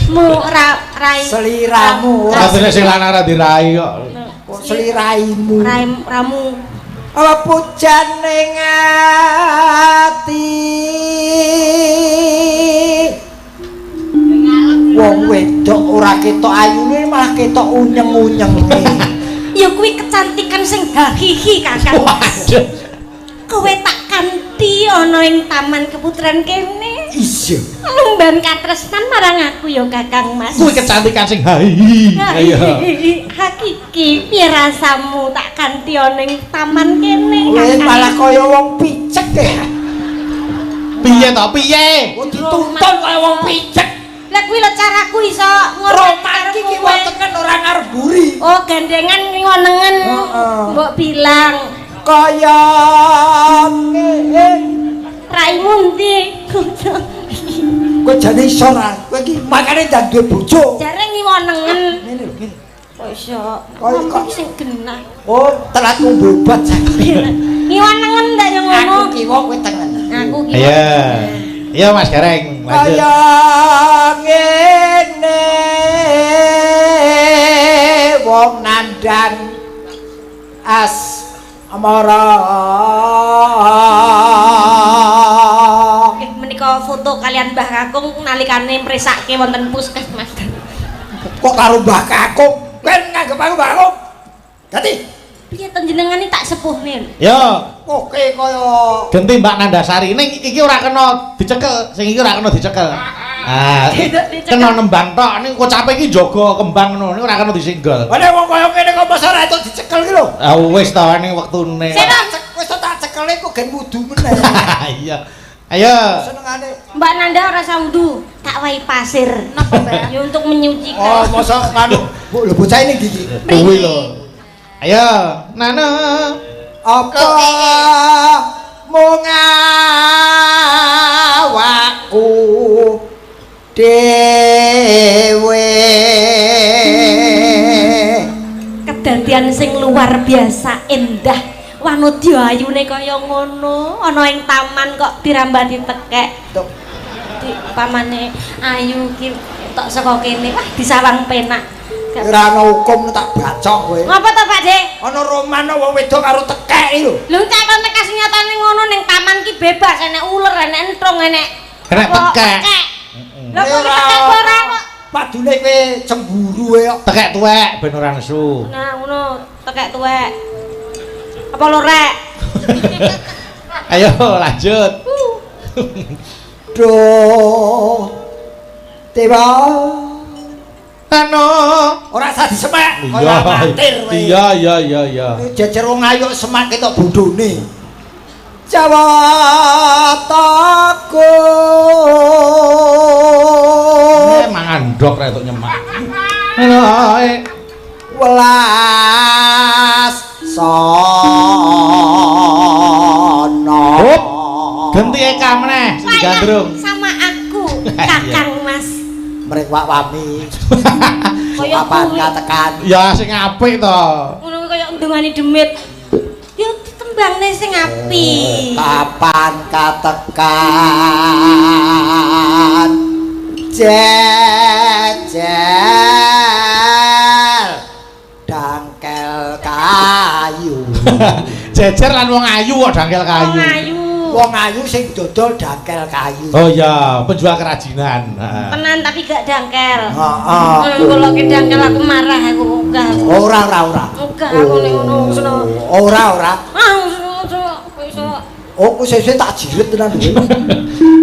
Mu ra rai. Seliramu. Asline sing lanang ra dirai kok. Kok seliraimu? Ramu. Apa pujane ati? Wong wedok ora ketok ayune malah ketok unyeng-unyenge. Ya Ya kuwi kecantikan sing hahihi Kakang. Waduh. Kowe tak kanthi ana ing taman keputran kene. Iya. Lumban katresnan marang aku ya Kakang Mas. Kuwi kecantikan sing hahihi. Ayo. Hakiki piye rasamu tak kanthi ana ing taman kene Kowe Kakang. malah kaya wong picek e. Piye to? Piye? Wong dituntun kaya wong picek. Lah kuwi lho caraku iso Roman iki kiwa tengen ora ngarep mburi. Oh, gandengan ngonengen. Heeh. Mbok bilang Kaya ngene. raimu ndi? Kowe jane iso ora? Kowe iki makane ndak duwe bojo. Jare ngiwonengen. Ngene lho, ngene. Kok iso? Kok sing genah. Oh, telat ngombe obat saiki. Ngiwonengen ndak yo ngono. Aku kiwa kowe tengen. Aku kiwa. Iya. Iya Mas Gareng, lanjut. Kaya ngene wong nandang asmara. Nggih menika foto kalian Mbah Kakung nalikane mresake wonten puskesmas. Kok karo Mbah Kakung? Kowe nganggep aku Mbah Kakung? Ganti. Piye to jenengane tak sepuhne? Yo, Oke kaya genti Mbak Nandasari. Ning iki ora kena dicekel, sing iki ora kena dicekel. Ah, kena nembang tok. Ning kocape iki jaga kembang ngono, ning ora kena disinggol. Lah wong kaya ngene kok masa ora entuk dicekel ki lho. Ah wis to ning wektune. Wis tak cekele kok gen wudu meneh. Iya. Ayo. Senengane. Mbak Nanda ora usah wudu, tak wahi pasir. Napa, Mbak? Ya untuk menyucikan. Oh, masa nganu. Bu, lho bocah ini ndi iki? Kuwi lho. Ayo, Nana. Apa mung awakku dhewe? Kedadian sing luar biasa endah. Wanodya ayune kaya ngono, ana ing taman kok dirambati tekek. Di pamane ayu ki tok saka kene, wah disawang penak. Ora ana hukum tak bacok kowe. Ngapa to, Pak De? Ana roman wong wedok karo tekek iki lho. Lho tak kon tekas nyatane ngono ning taman ki bebas, enek uler, enek entrung, enek Enek tekek. Lho kok tekek ora kok? Padune kowe cemburu e kok. Tekek tuwek ben ora nesu. Nah, ngono, tekek tuwek. Apa lorek? Ayo lanjut. Duh. Dewa. Ano. Ora usah disemak kaya amatir kowe. Iya iya iya iya. Jejer wong ayu semak ketok bodhone. Jawataku. Mangan ndok ra entuk nyemak. Welas sono. Hop. Genti Eka meneh sing digandrung. Sama aku, Kakang Mas. Mring wak wami. Kaya papan katekan. Ya sing apik to. Ngono kuwi kaya ndongane demit. Ya ditembangne sing apik. Papan katekan. Jejel dangkel kayu. Jejer lan wong ayu kok dangkel kayu. Wong ayu. Wong ayu sing dodol dangkel kayu. Oh iya, penjual kerajinan. Tenan tapi gak dangkel. Heeh. Ngono kok dangkel aku marah aku ogah. Ora ora ora. Ogah aku nek ngono. Ora ora. Ah iso. Oh, ku sesuk tak jiret tenan kowe.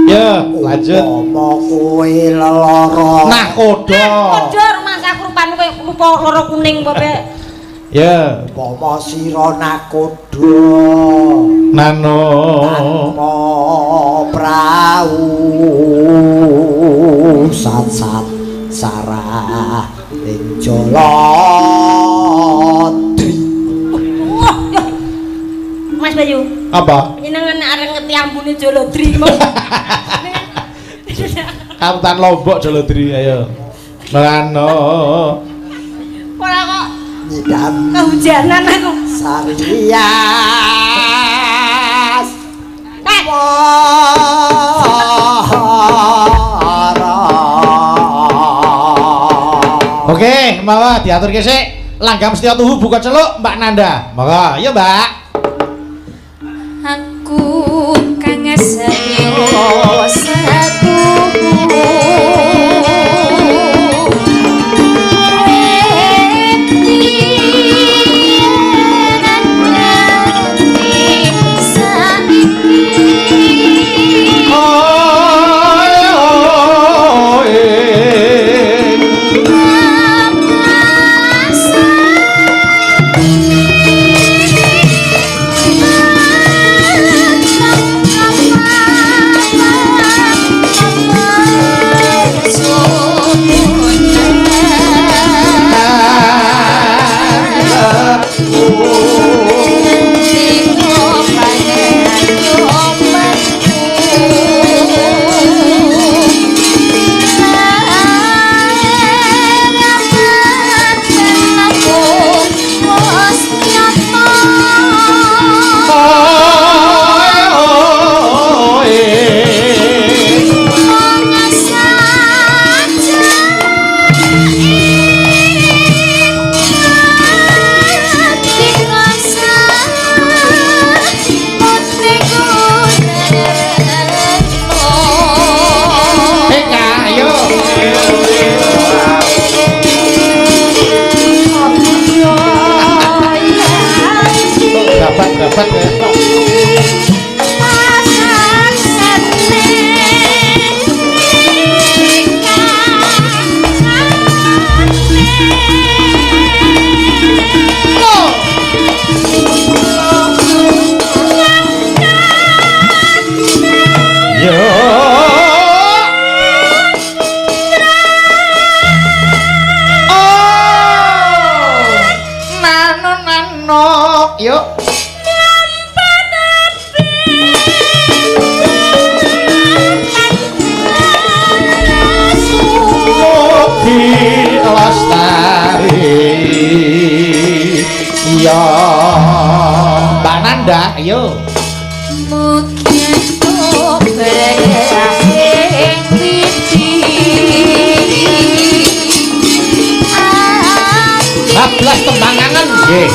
Ya, lanjut. Apa kowe lelara? Nah, kodo. Kodo Mas aku rupane koyo rupa loro kuning pokoke. Ya, Upama sira nakodo nano tanpa prau sat-sat sarah ing Jaladri. Wah, ya. Mas Bayu, Apa? panjenengan arep ngerti ambune Jaladri mau. Kabupaten Lombok Jaladri ayo. Nano. Ora kok Nyidam kehujanan aku. Sarias. Eh. Wara. Oke, monggo diaturke sik. Langgam setya tuhu buka celuk Mbak Nanda. Monggo, iya Mbak. Aku kang setya satuhu. Iya, Mbak Nanda, ayo. Mugi entuk berkah ing widi. Bablas tembangan nggih.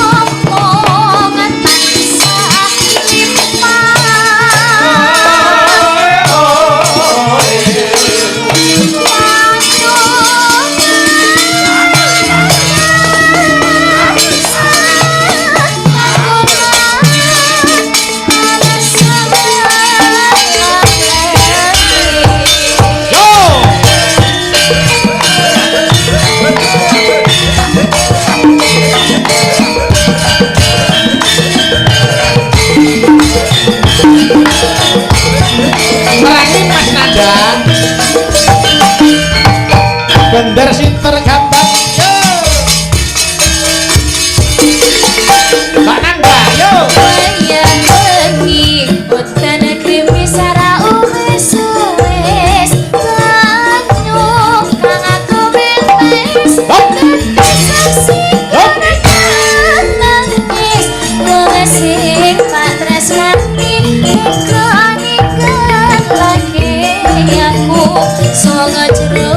Gender sinter gambang yo. Mbak Nanda yo. Wayah wengi udan grimis ora uwis-uwis. Banyu kang aku wis saksi nangis sing patresnani ikoni kelake aku songo jero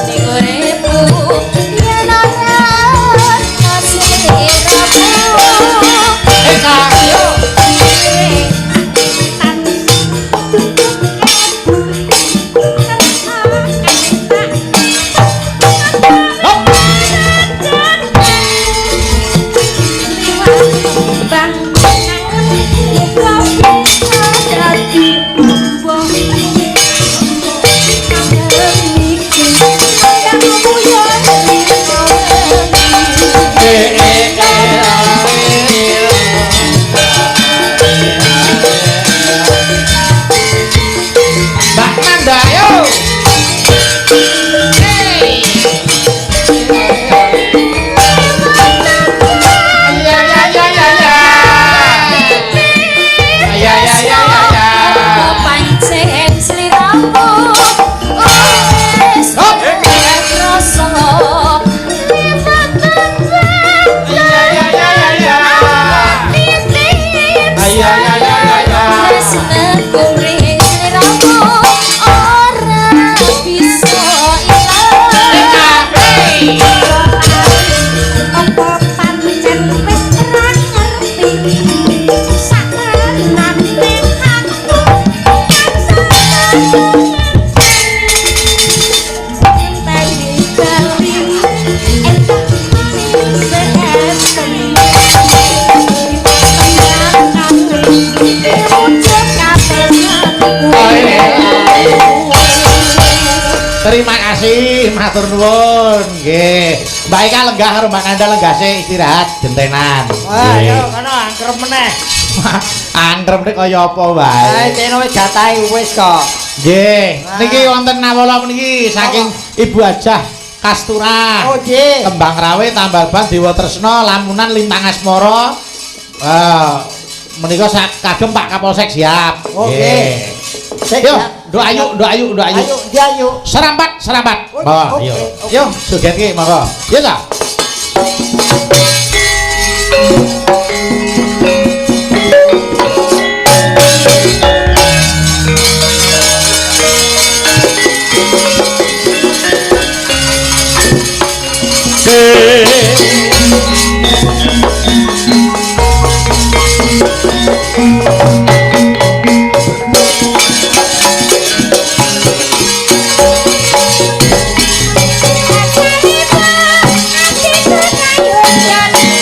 ning uripku yen ora ana sliramu. Eka yo. Mbak Nanda yo. Hey. Ya ya ya ya ya. Ya ya ya ya ya. Pancen sliramu wis krasa Ya ya ya ya ya. Ya ya ya ya ya. Tresnaku ring sliramu ora bisa ilang. Apa pancen wis ora ngerti sakenane aku ngenteni balimu entuk Terima kasih, matur nuwun. Nggih. Mbak Eka lenggah karo Mbak Nanda lenggah sik istirahat gentenan. Wah, yo kono angkrem meneh. Angkrem nek kaya apa wae. Ae kene wis jatahe wis kok. Nggih. Niki wonten nawala niki saking Ibu Hajah Kastura. Oh nggih. Kembang Rawe, Tambal Ban, Dewa Tresna, Lamunan, Lintang Asmara. Menika kagem Pak Kapolsek siap. Oke. Yo, nduk ayu, nduk ayu, nduk ayu. Ayo, ndi ayu. Serampat, serampat. Oke, Yo. oke. Yo, joget ki monggo. Yo ta.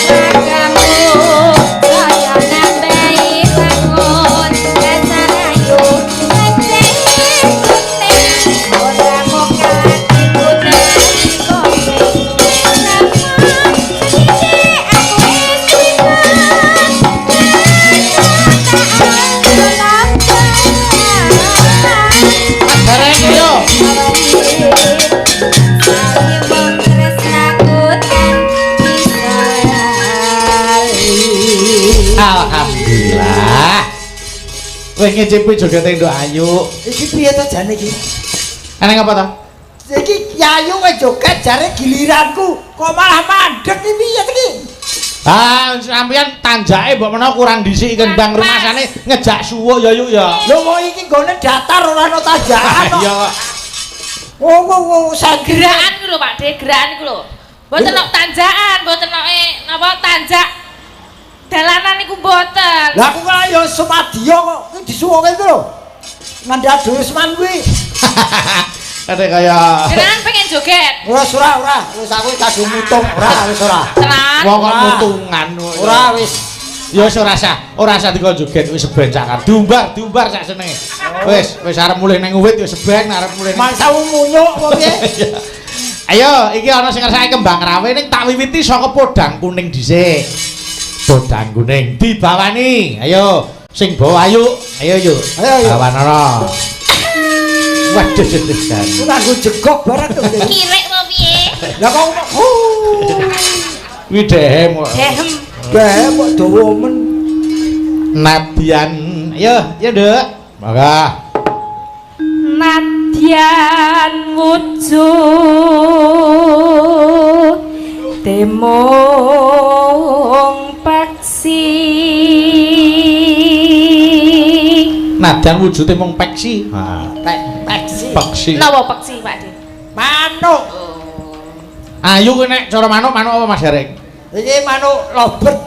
Ragamu. Alhamdulillah. Wis ngicipi jogete Nduk Ayu. Iki piye to jane iki? Eneng apa to? Iki Ayu wis joget jare giliranku, kok malah mandek iki piye iki? Ah, sampeyan tanjake mbok menawa kurang dhisik kembang rumasane ngejak suwuk ya yuk ya. Lho kok iki nggone datar ora ana tanjakan kok. Iya. Oh, oh, oh, gerakan iku lho Pak De, gerakan iku lho. Mboten nok tanjakan, mboten nok napa tanjak. Dalanan iku mboten. Lah aku kan ya sumadya kok iki disuwuke iku lho. Nandha Usman kuwi. Kate kaya jenengan pengen joget. Ora ora ora, wis aku kadung mutung, ora wis ora. Tenan. Wong kok mutungan. Ora wis. Ya wis ora sah, ora sah dikon joget wis sebencakan. Diumbar, diumbar sak senenge. Wis, wis arep mulih ning uwit wis sebeng arep mulih. Mangsamu munyuk apa piye? Ayo, iki ana sing ngersake kembang rawe ning tak wiwiti saka podang kuning dhisik. Podang kuning dibawani. Ayo, sing bawa ayu. Ayo yuk. Ayo yuk. Bawanana. Waduh, jan. Nganggo jegok barang to. Kirek apa piye? Lah kok kuwi dehem kok. Dehem. Dehem kok dawa men. Nadyan. Ayo, ya Nduk. Mangga. Nadyan wujud temung paksi. Nadyan wujude mung peksi. Heeh. Peksi. Peksi. Napa peksi, Pak De? Manuk. Ayu kuwi nek cara manuk, manuk apa Mas Gareng? Iki manuk lovebird.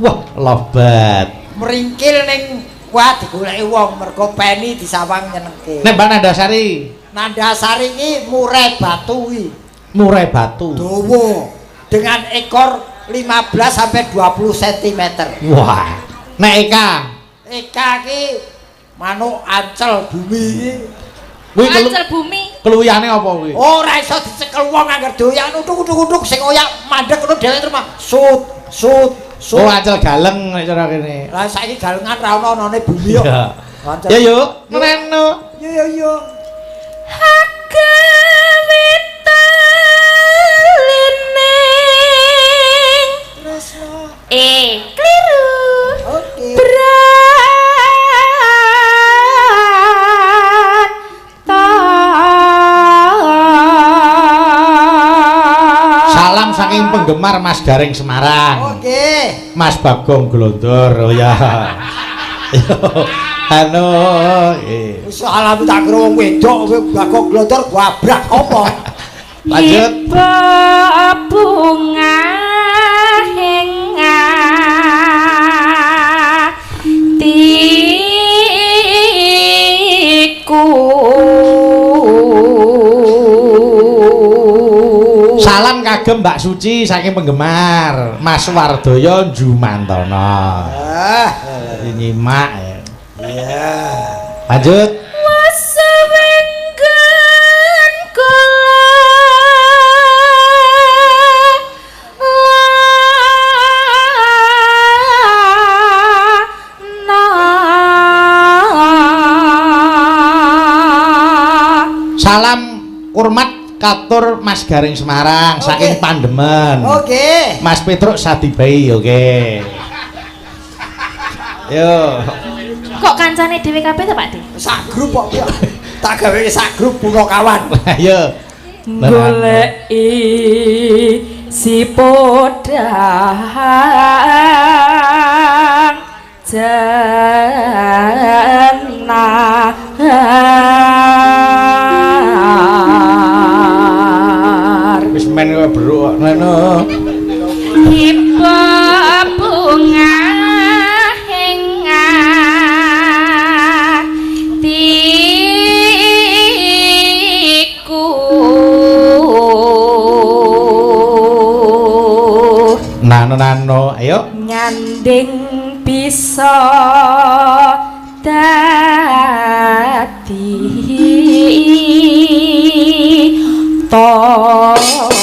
Wah, lovebird. Meringkil ning wah digoleki wong mergo peni disawang nyenengke. Nek Mbak Nandasari. Nandasari iki murai batu kuwi. Murai batu. Dawa dengan ekor 15 sampai 20 cm. Wah. Nek Eka. Eka iki manuk ancel bumi iki. Kuwi ancel bumi. Keluyane apa kuwi? Ora iso dicekel wong angger doyak nuthuk-nuthuk sing oyak mandek ngono dhewe terus sut sut sut. Oh, ancel galeng nek cara kene. Lah saiki galengan ra ono onone bumi kok. Ya yuk, ngreno. Yo yo yo. Hakawitalining tresno. Kliru. Oke. Salam saking penggemar Mas Gareng Semarang. Oke. Mas Bagong Glondor, oh ya. Anu, wis salam tak kira wong wedok kowe Bagong Glondor gwabrak apa? Lanjut. Bunga ing atiku. Salam kagem Mbak Suci saking penggemar Mas Wardoyo Jumantono. Ah, nyimak ya. Iya. Lanjut. Wasawenggen kula Salam hormat katur Mas Gareng Semarang saking Pandemen. Oke. Mas Petruk Sadibai, oke. Yo. Kok kancane dhewe kabeh to, Pak De? Sak grup kok. Tak gawe sak grup punakawan. Ayo. Goleki si podang jenah. Wis men kok beruk ngono. Hiba bunga ing atiku. Nano nano, ayo. Nyanding bisa dadi tombo.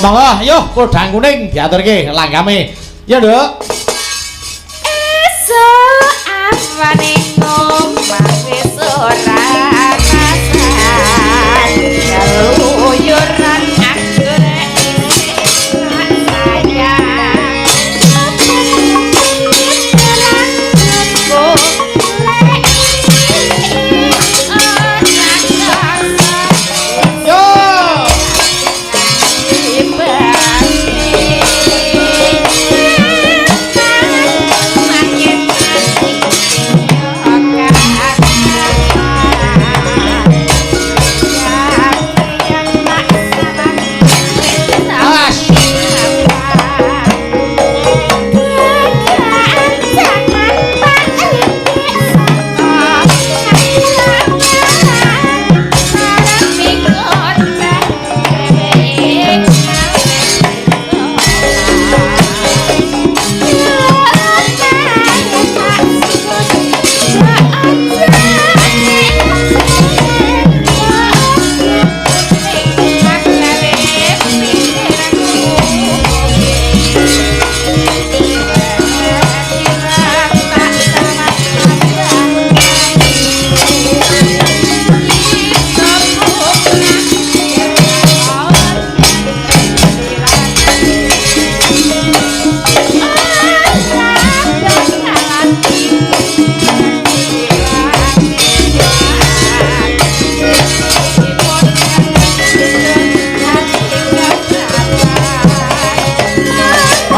Monggo, ayo podang kuning diaturke langgame. Ya, Nduk. Esuk awane ngomah wis ora rasan. Keluyuran anggrek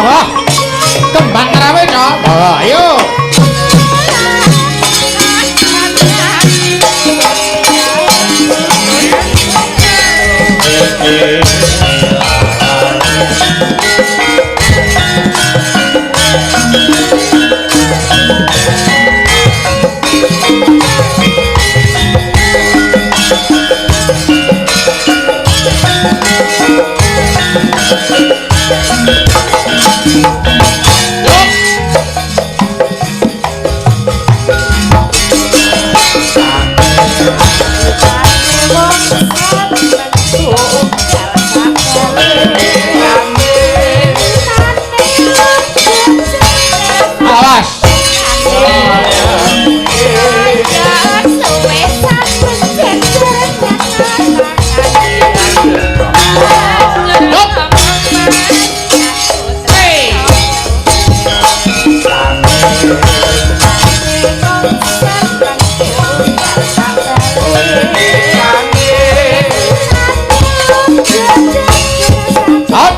Monggo. Kembang rawe to. Monggo, ayo. Awas. Hop.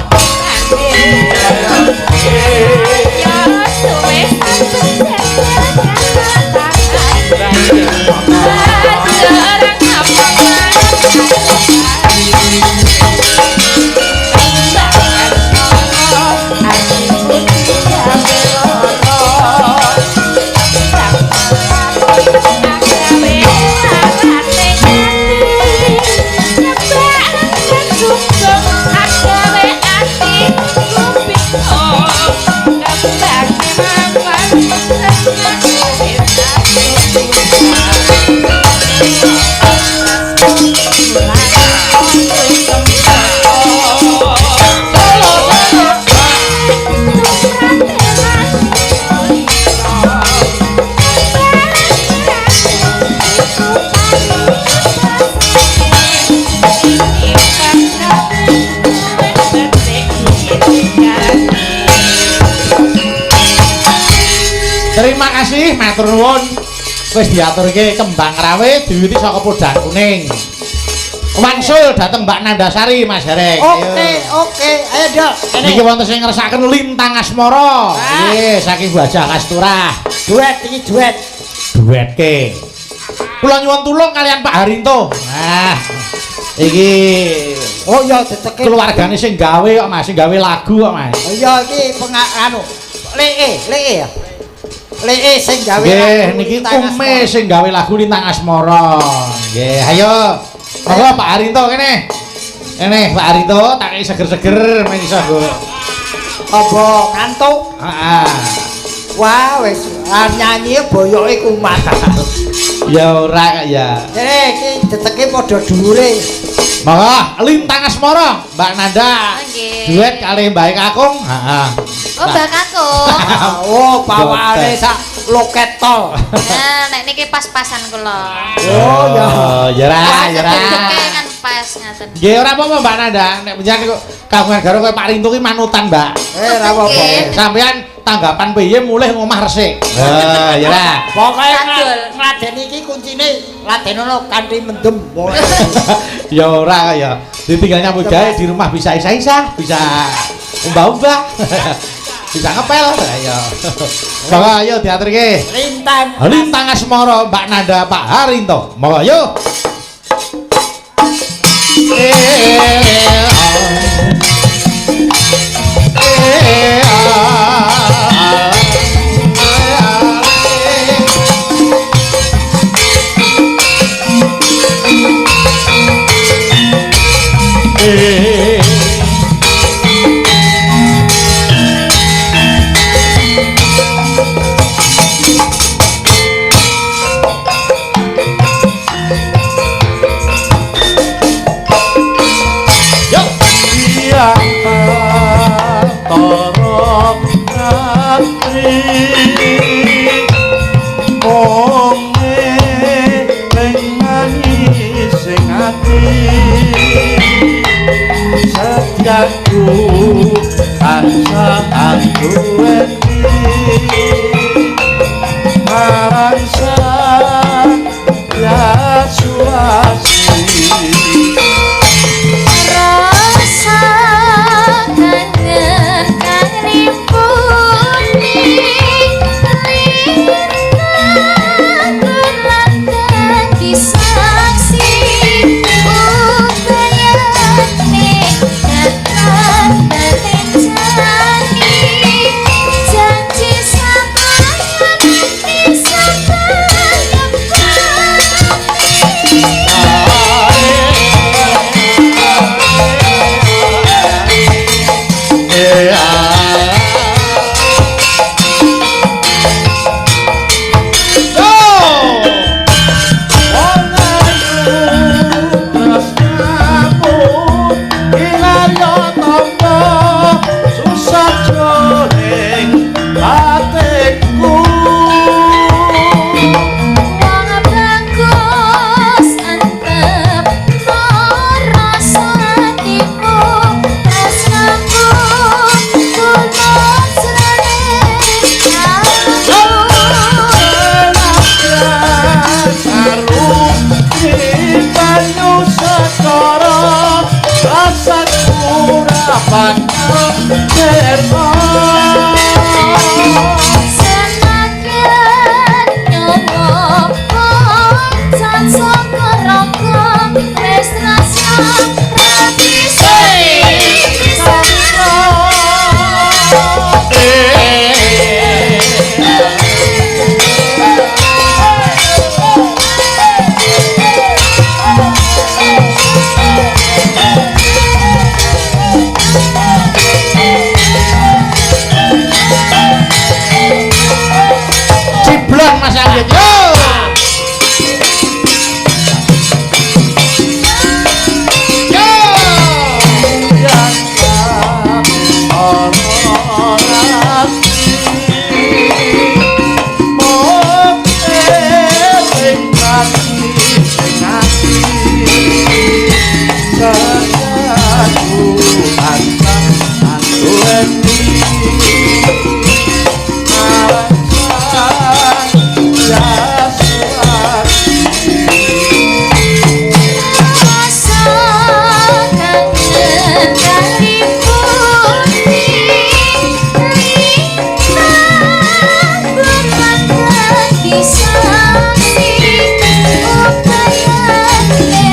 Terima kasih, matur nuwun. Wis diaturke kembang rawe diwiwiti saka podang kuning. Wangsul dateng Mbak Nandasari Mas Hereng. Oke, oke. Ayo, Dok. Niki wonten sing ngersakaken Lintang Asmara. Nggih, saking Wajah Kasturah. Duet iki duet. Duetke. Kula nyuwun tulung kalian Pak Harinto. Nah, iki oh iya teteke keluargane sing gawe kok Mas, sing gawe lagu kok Mas. Oh iya iki anu leke, leke ya. Leke sing gawe lagu. Nggih, niki Ume sing gawe lagu Lintang Asmara. Nggih, ayo. Monggo Pak Harinto kene. Kene Pak Harinto tak kei seger-seger men iso nggo. Apa ngantuk? Heeh. Wah, wis nyanyi boyoke kumat. Ya ora kok ya. Kene iki deteke padha dhuwure. Monggo Lintang Asmara Mbak Nanda. Nggih. Duet kali Mbak Kakung. Heeh. Oh, Mbak Kakung. Oh, bawane sak loket tol. Nah, nek niki pas-pasan kula. Oh, ya. Ya ora, ya ora. Deteke kan pas ngaten. Nggih, ora apa-apa Mbak Nanda. Nek panjenengan kok kagungan garwa kaya Pak Rinto ki manutan, Mbak. Eh, ora apa-apa. Sampeyan tanggapan piye mulih ngomah resik. Ha, ya ora. Pokoke ngladeni iki kuncine ladenono kanthi mendem. Ya ora ya. Ditinggal nyambut gawe di rumah bisa isah-isah, bisa umbah-umbah. Bisa ngepel. Ayo. Monggo ayo diaturke. Lintang. Lintang Asmara Mbak Nanda Pak Harinto. Monggo ayo. Rasa kangen kang. sajroning atiku. Wong bagus antep rasa atimu tresnaku tulus rene aku. Banyu sekara rasaku ora bakal cerna. Senadyan nyawa koncan saka raga wis tresna ra bisa disangka. Ciblon Mas Anggit yo. Yo. Rasa kangen kali putih lintang bermata disasi upayane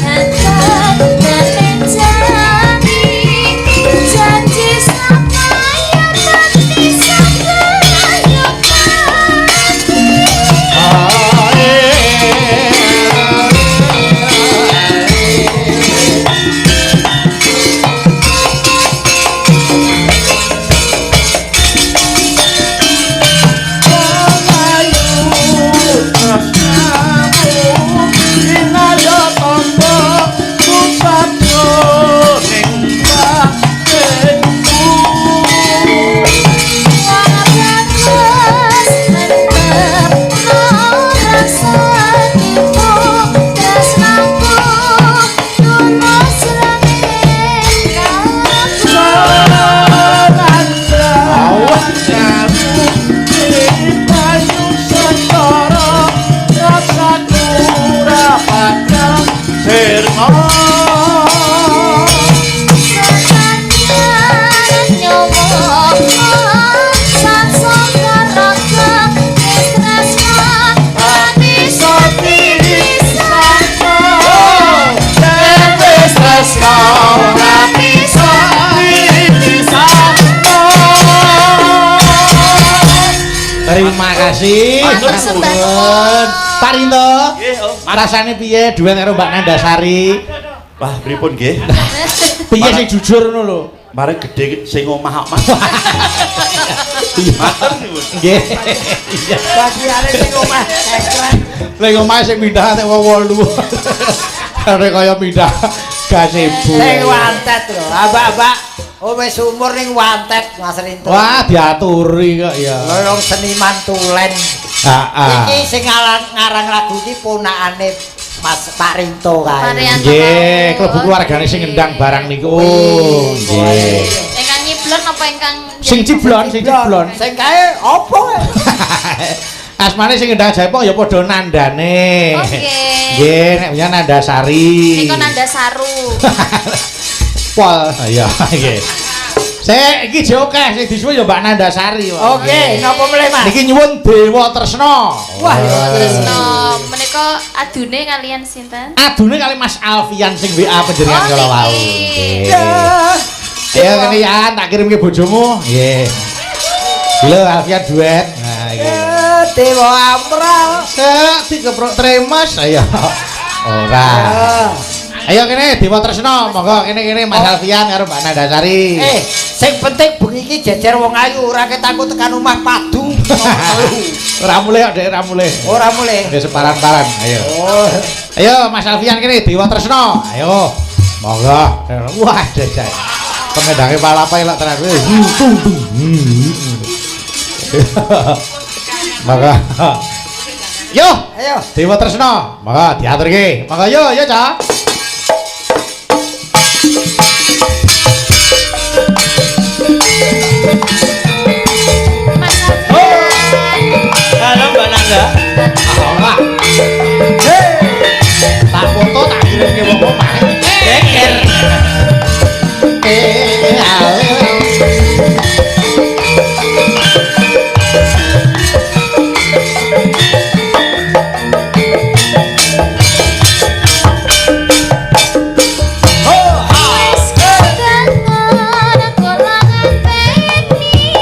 hantar dan mencari janji samaya pati samaya pati. Wong bagus antep rasa atimu tresnaku tulus rene aku. Senadyan nyawa koncan saka raga wis tresna ra bisa disangka. Ra bisa Terima kasih. Matur sembah nuwun. Pak Rinto, Nggih, Om. rasane piye duet karo Mbak Nandasari? Wah, pripun nggih? Piye sing jujur ngono lho? Mare gedhe sing omah kok, Mas. Matur nuwun. Nggih. Iya. Bagiane sing omah ekrek. Ning omah sing pindah nek wong 8. Kare kaya pindah gazebo. Sing wantet lho, abak-abak. Oh wis umur ning wantet Mas Rinto. Wah, diaturi kok ya. Lho wong seniman tulen. Heeh. Iki sing ngarang lagu iki ponakane Mas Pak Rinto Pak kae. Rianto. Nggih, klebu keluargane sing ngendang barang niku. Nggih. Ingkang nyiblon apa ingkang Sing ciblon, sing ciblon. Sing kae apa kae? Asmane sing ngendang Jaipong ya padha nandane. Oke. Nggih, nek punya Nandasari. Niku nanda saru. Pol. Iya, nggih. Sik, iki jek akeh sing disuwun ya Mbak Nandasari. Oke, napa mulih Mas? Niki nyuwun Dewa Tresna. Wah, Dewa Tresna. Menika adune kalian sinten? Adune kali Mas Alfian sing WA panjenengan Oh, kala wau. niki. Nggih. Ayo kene ya, tak kirimke bojomu. Nggih. Lho Alfian duet. Nah iki. Dewa Amral. Sek dikeprok tremes. Ayo. Ora. Ayo kene Dewa Tresna, monggo kene-kene Mas Alfian karo Mbak Nandasari. Sing penting bengi iki jejer wong ayu, ora ketakut tekan omah padu. Ora mulih kok, Dek, ora mulih. Ora mulih. Wis separan-paran. Ayo. Oh. Ayo Mas Alfian kene Dewa Tresna. Ayo. Monggo. Wah, jajal. Pengendange palapa elok tenan. Tung tung. Maka yo, Ayo. Dewa Tresna, maka diaturke. Maka yo, yo, Cak. Mas Afgan. Halo Mbak Nanda. Ora. Tak foto tak kirimke wong omah. Geger. Wis kebangun kula ngenteni.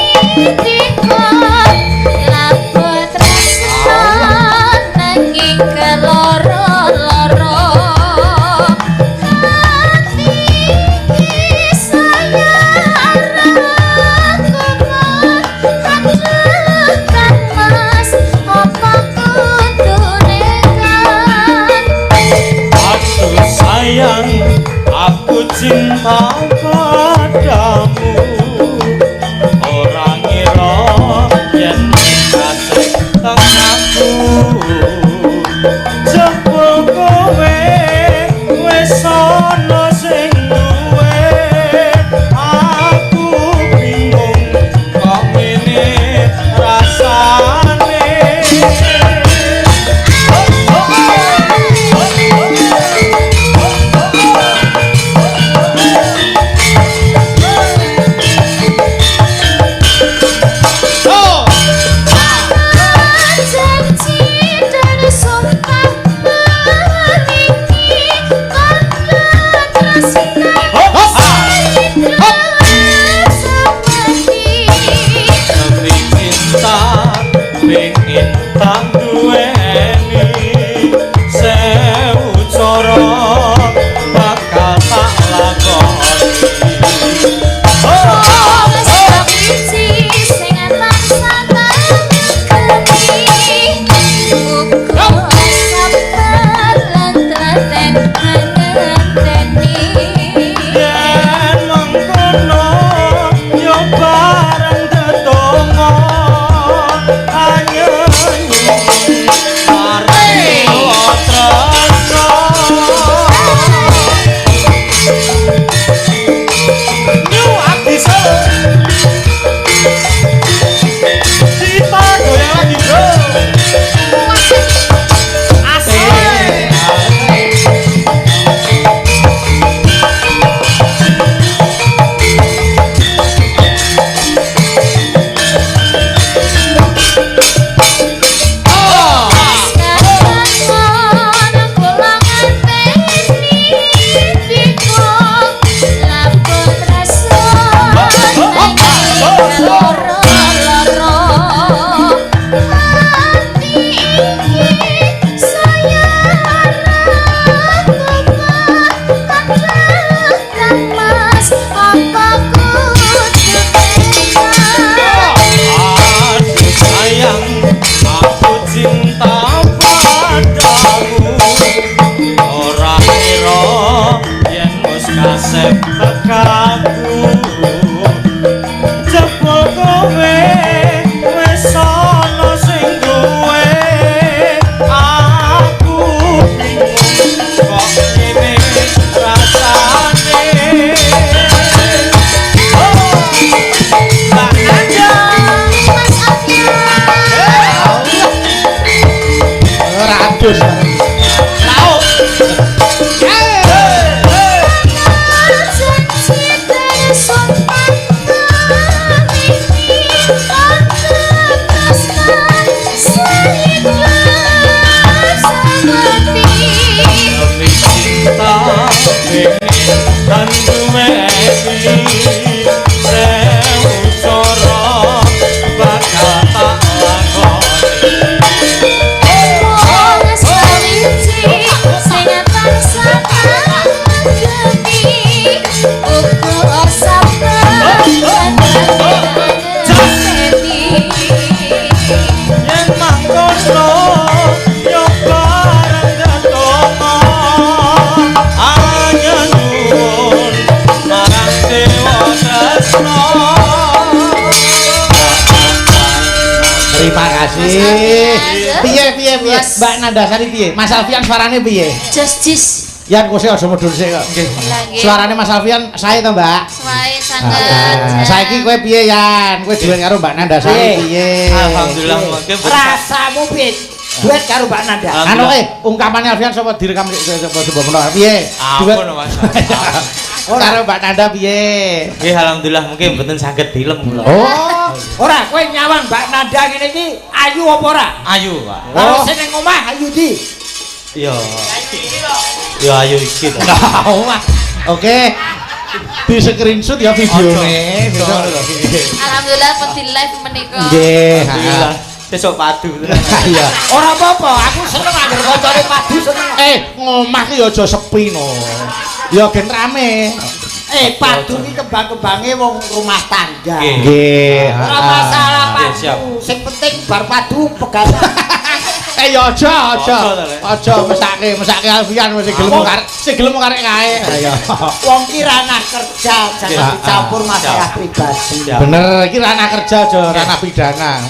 kasih. Piye piye piye Mbak Nandasari piye? Mas Alfian suarane piye? Jos jis. Yan kose aja medhun sik kok. Nggih. Suarane Mas Alfian sae to, Mbak? Sae sanget. Saiki kowe piye, Yan? Kowe duet karo Mbak Nandasari piye? Alhamdulillah mungkin. Rasamu piye? Duet karo Mbak Nanda. Anu ungkapane Alfian sapa direkam sapa menawa piye? Duet Mas. Karo Mbak Nanda piye? Nggih alhamdulillah mungkin mboten saged dilem kula. Oh, ora kowe nyawang Mbak Nanda ngene iki ayu apa ora? Ayu, Pak. Karo sing ning omah ayu ndi? Iya. Ya ayu iki to. Oke. Di screenshot ya videone. Alhamdulillah pun di live menika. Nggih, alhamdulillah. Sesuk padu. Iya. Ora apa-apa, aku seneng anggere kancane padu seneng. Ngomah ki ya aja sepi no. Ya gen rame. Padu ki kembang-kembange wong rumah tangga. Nggih. Ora masalah padu. Sing penting bar padu pegatan. Ya aja aja. Aja mesake Alfian wis gelem karek, sing gelem karek kae. Ayo. Wong ki ranah kerja, jangan dicampur masalah pribadi. Bener, iki ranah kerja aja ranah pidana.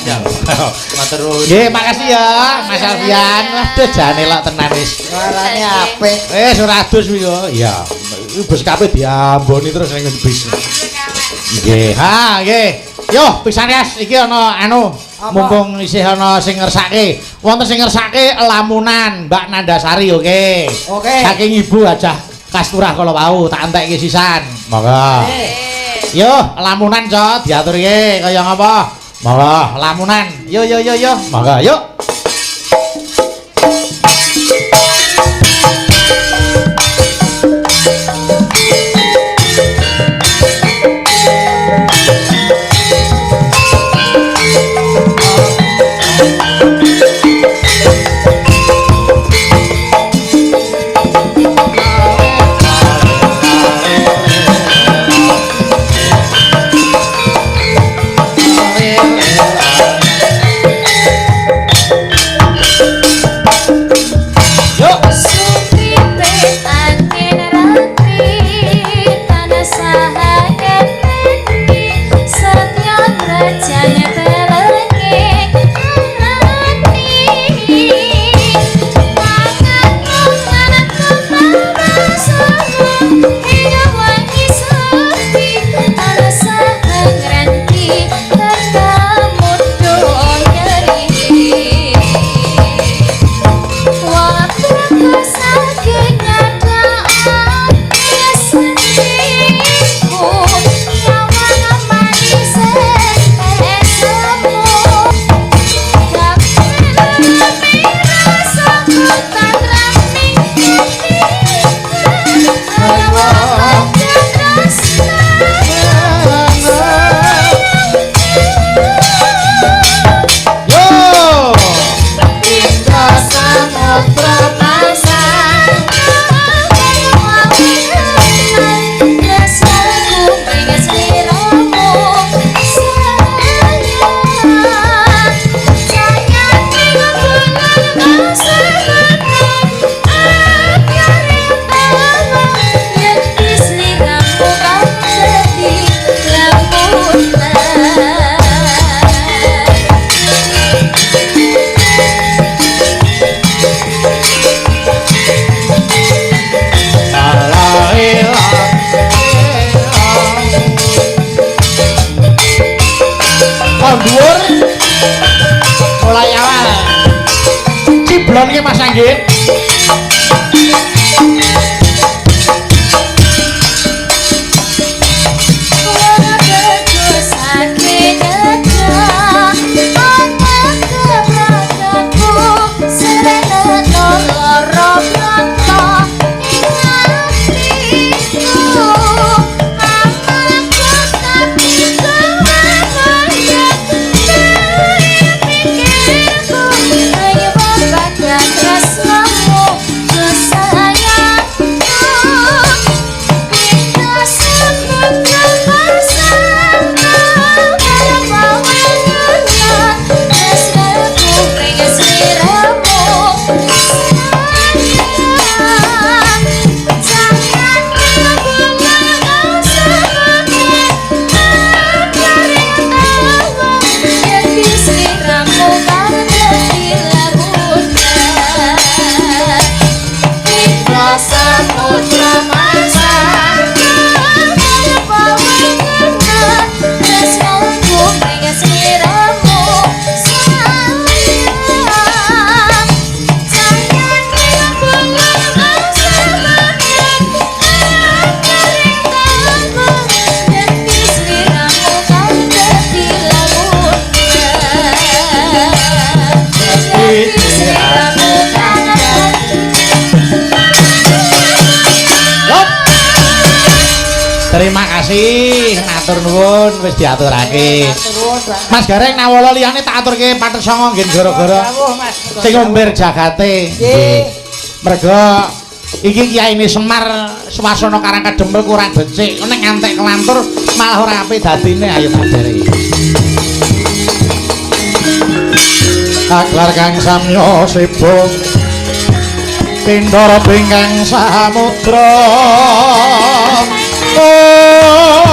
Matur nuwun. Nggih, makasih ya Mas Alfian. Waduh jane lak tenan wis. Suarane apik. Wis ora adus kuwi yo. Iya. Bus kabeh diamboni terus ning bis. Nggih. Ha, nggih. Yo, pisan Yas, iki ana anu mumpung isih ana sing ngersake. Wonten sing ngersake lamunan Mbak Nandasari, oke. Oke. Saking Ibu Hajah Kasturah kala wau tak entekke sisan. Monggo. Yo, lamunan co diaturke kaya ngapa? Monggo, lamunan. Yo yo yo yo. Monggo, yuk. Ciblon ki Mas Anggit. Yes. Terima kasih, matur nuwun wis diaturake. Mas Gareng nawala liyane tak aturke pathet sanga nggih gara-gara sing ngomber jagate. Nggih. Merga iki kiyaine Semar swasana Karang Kadempel kurang becik. Nek ngantek kelantur malah ora apik dadine. Ayo tak dereki. Aglar kang samya sibuk pindara bingkang samudra. Oh.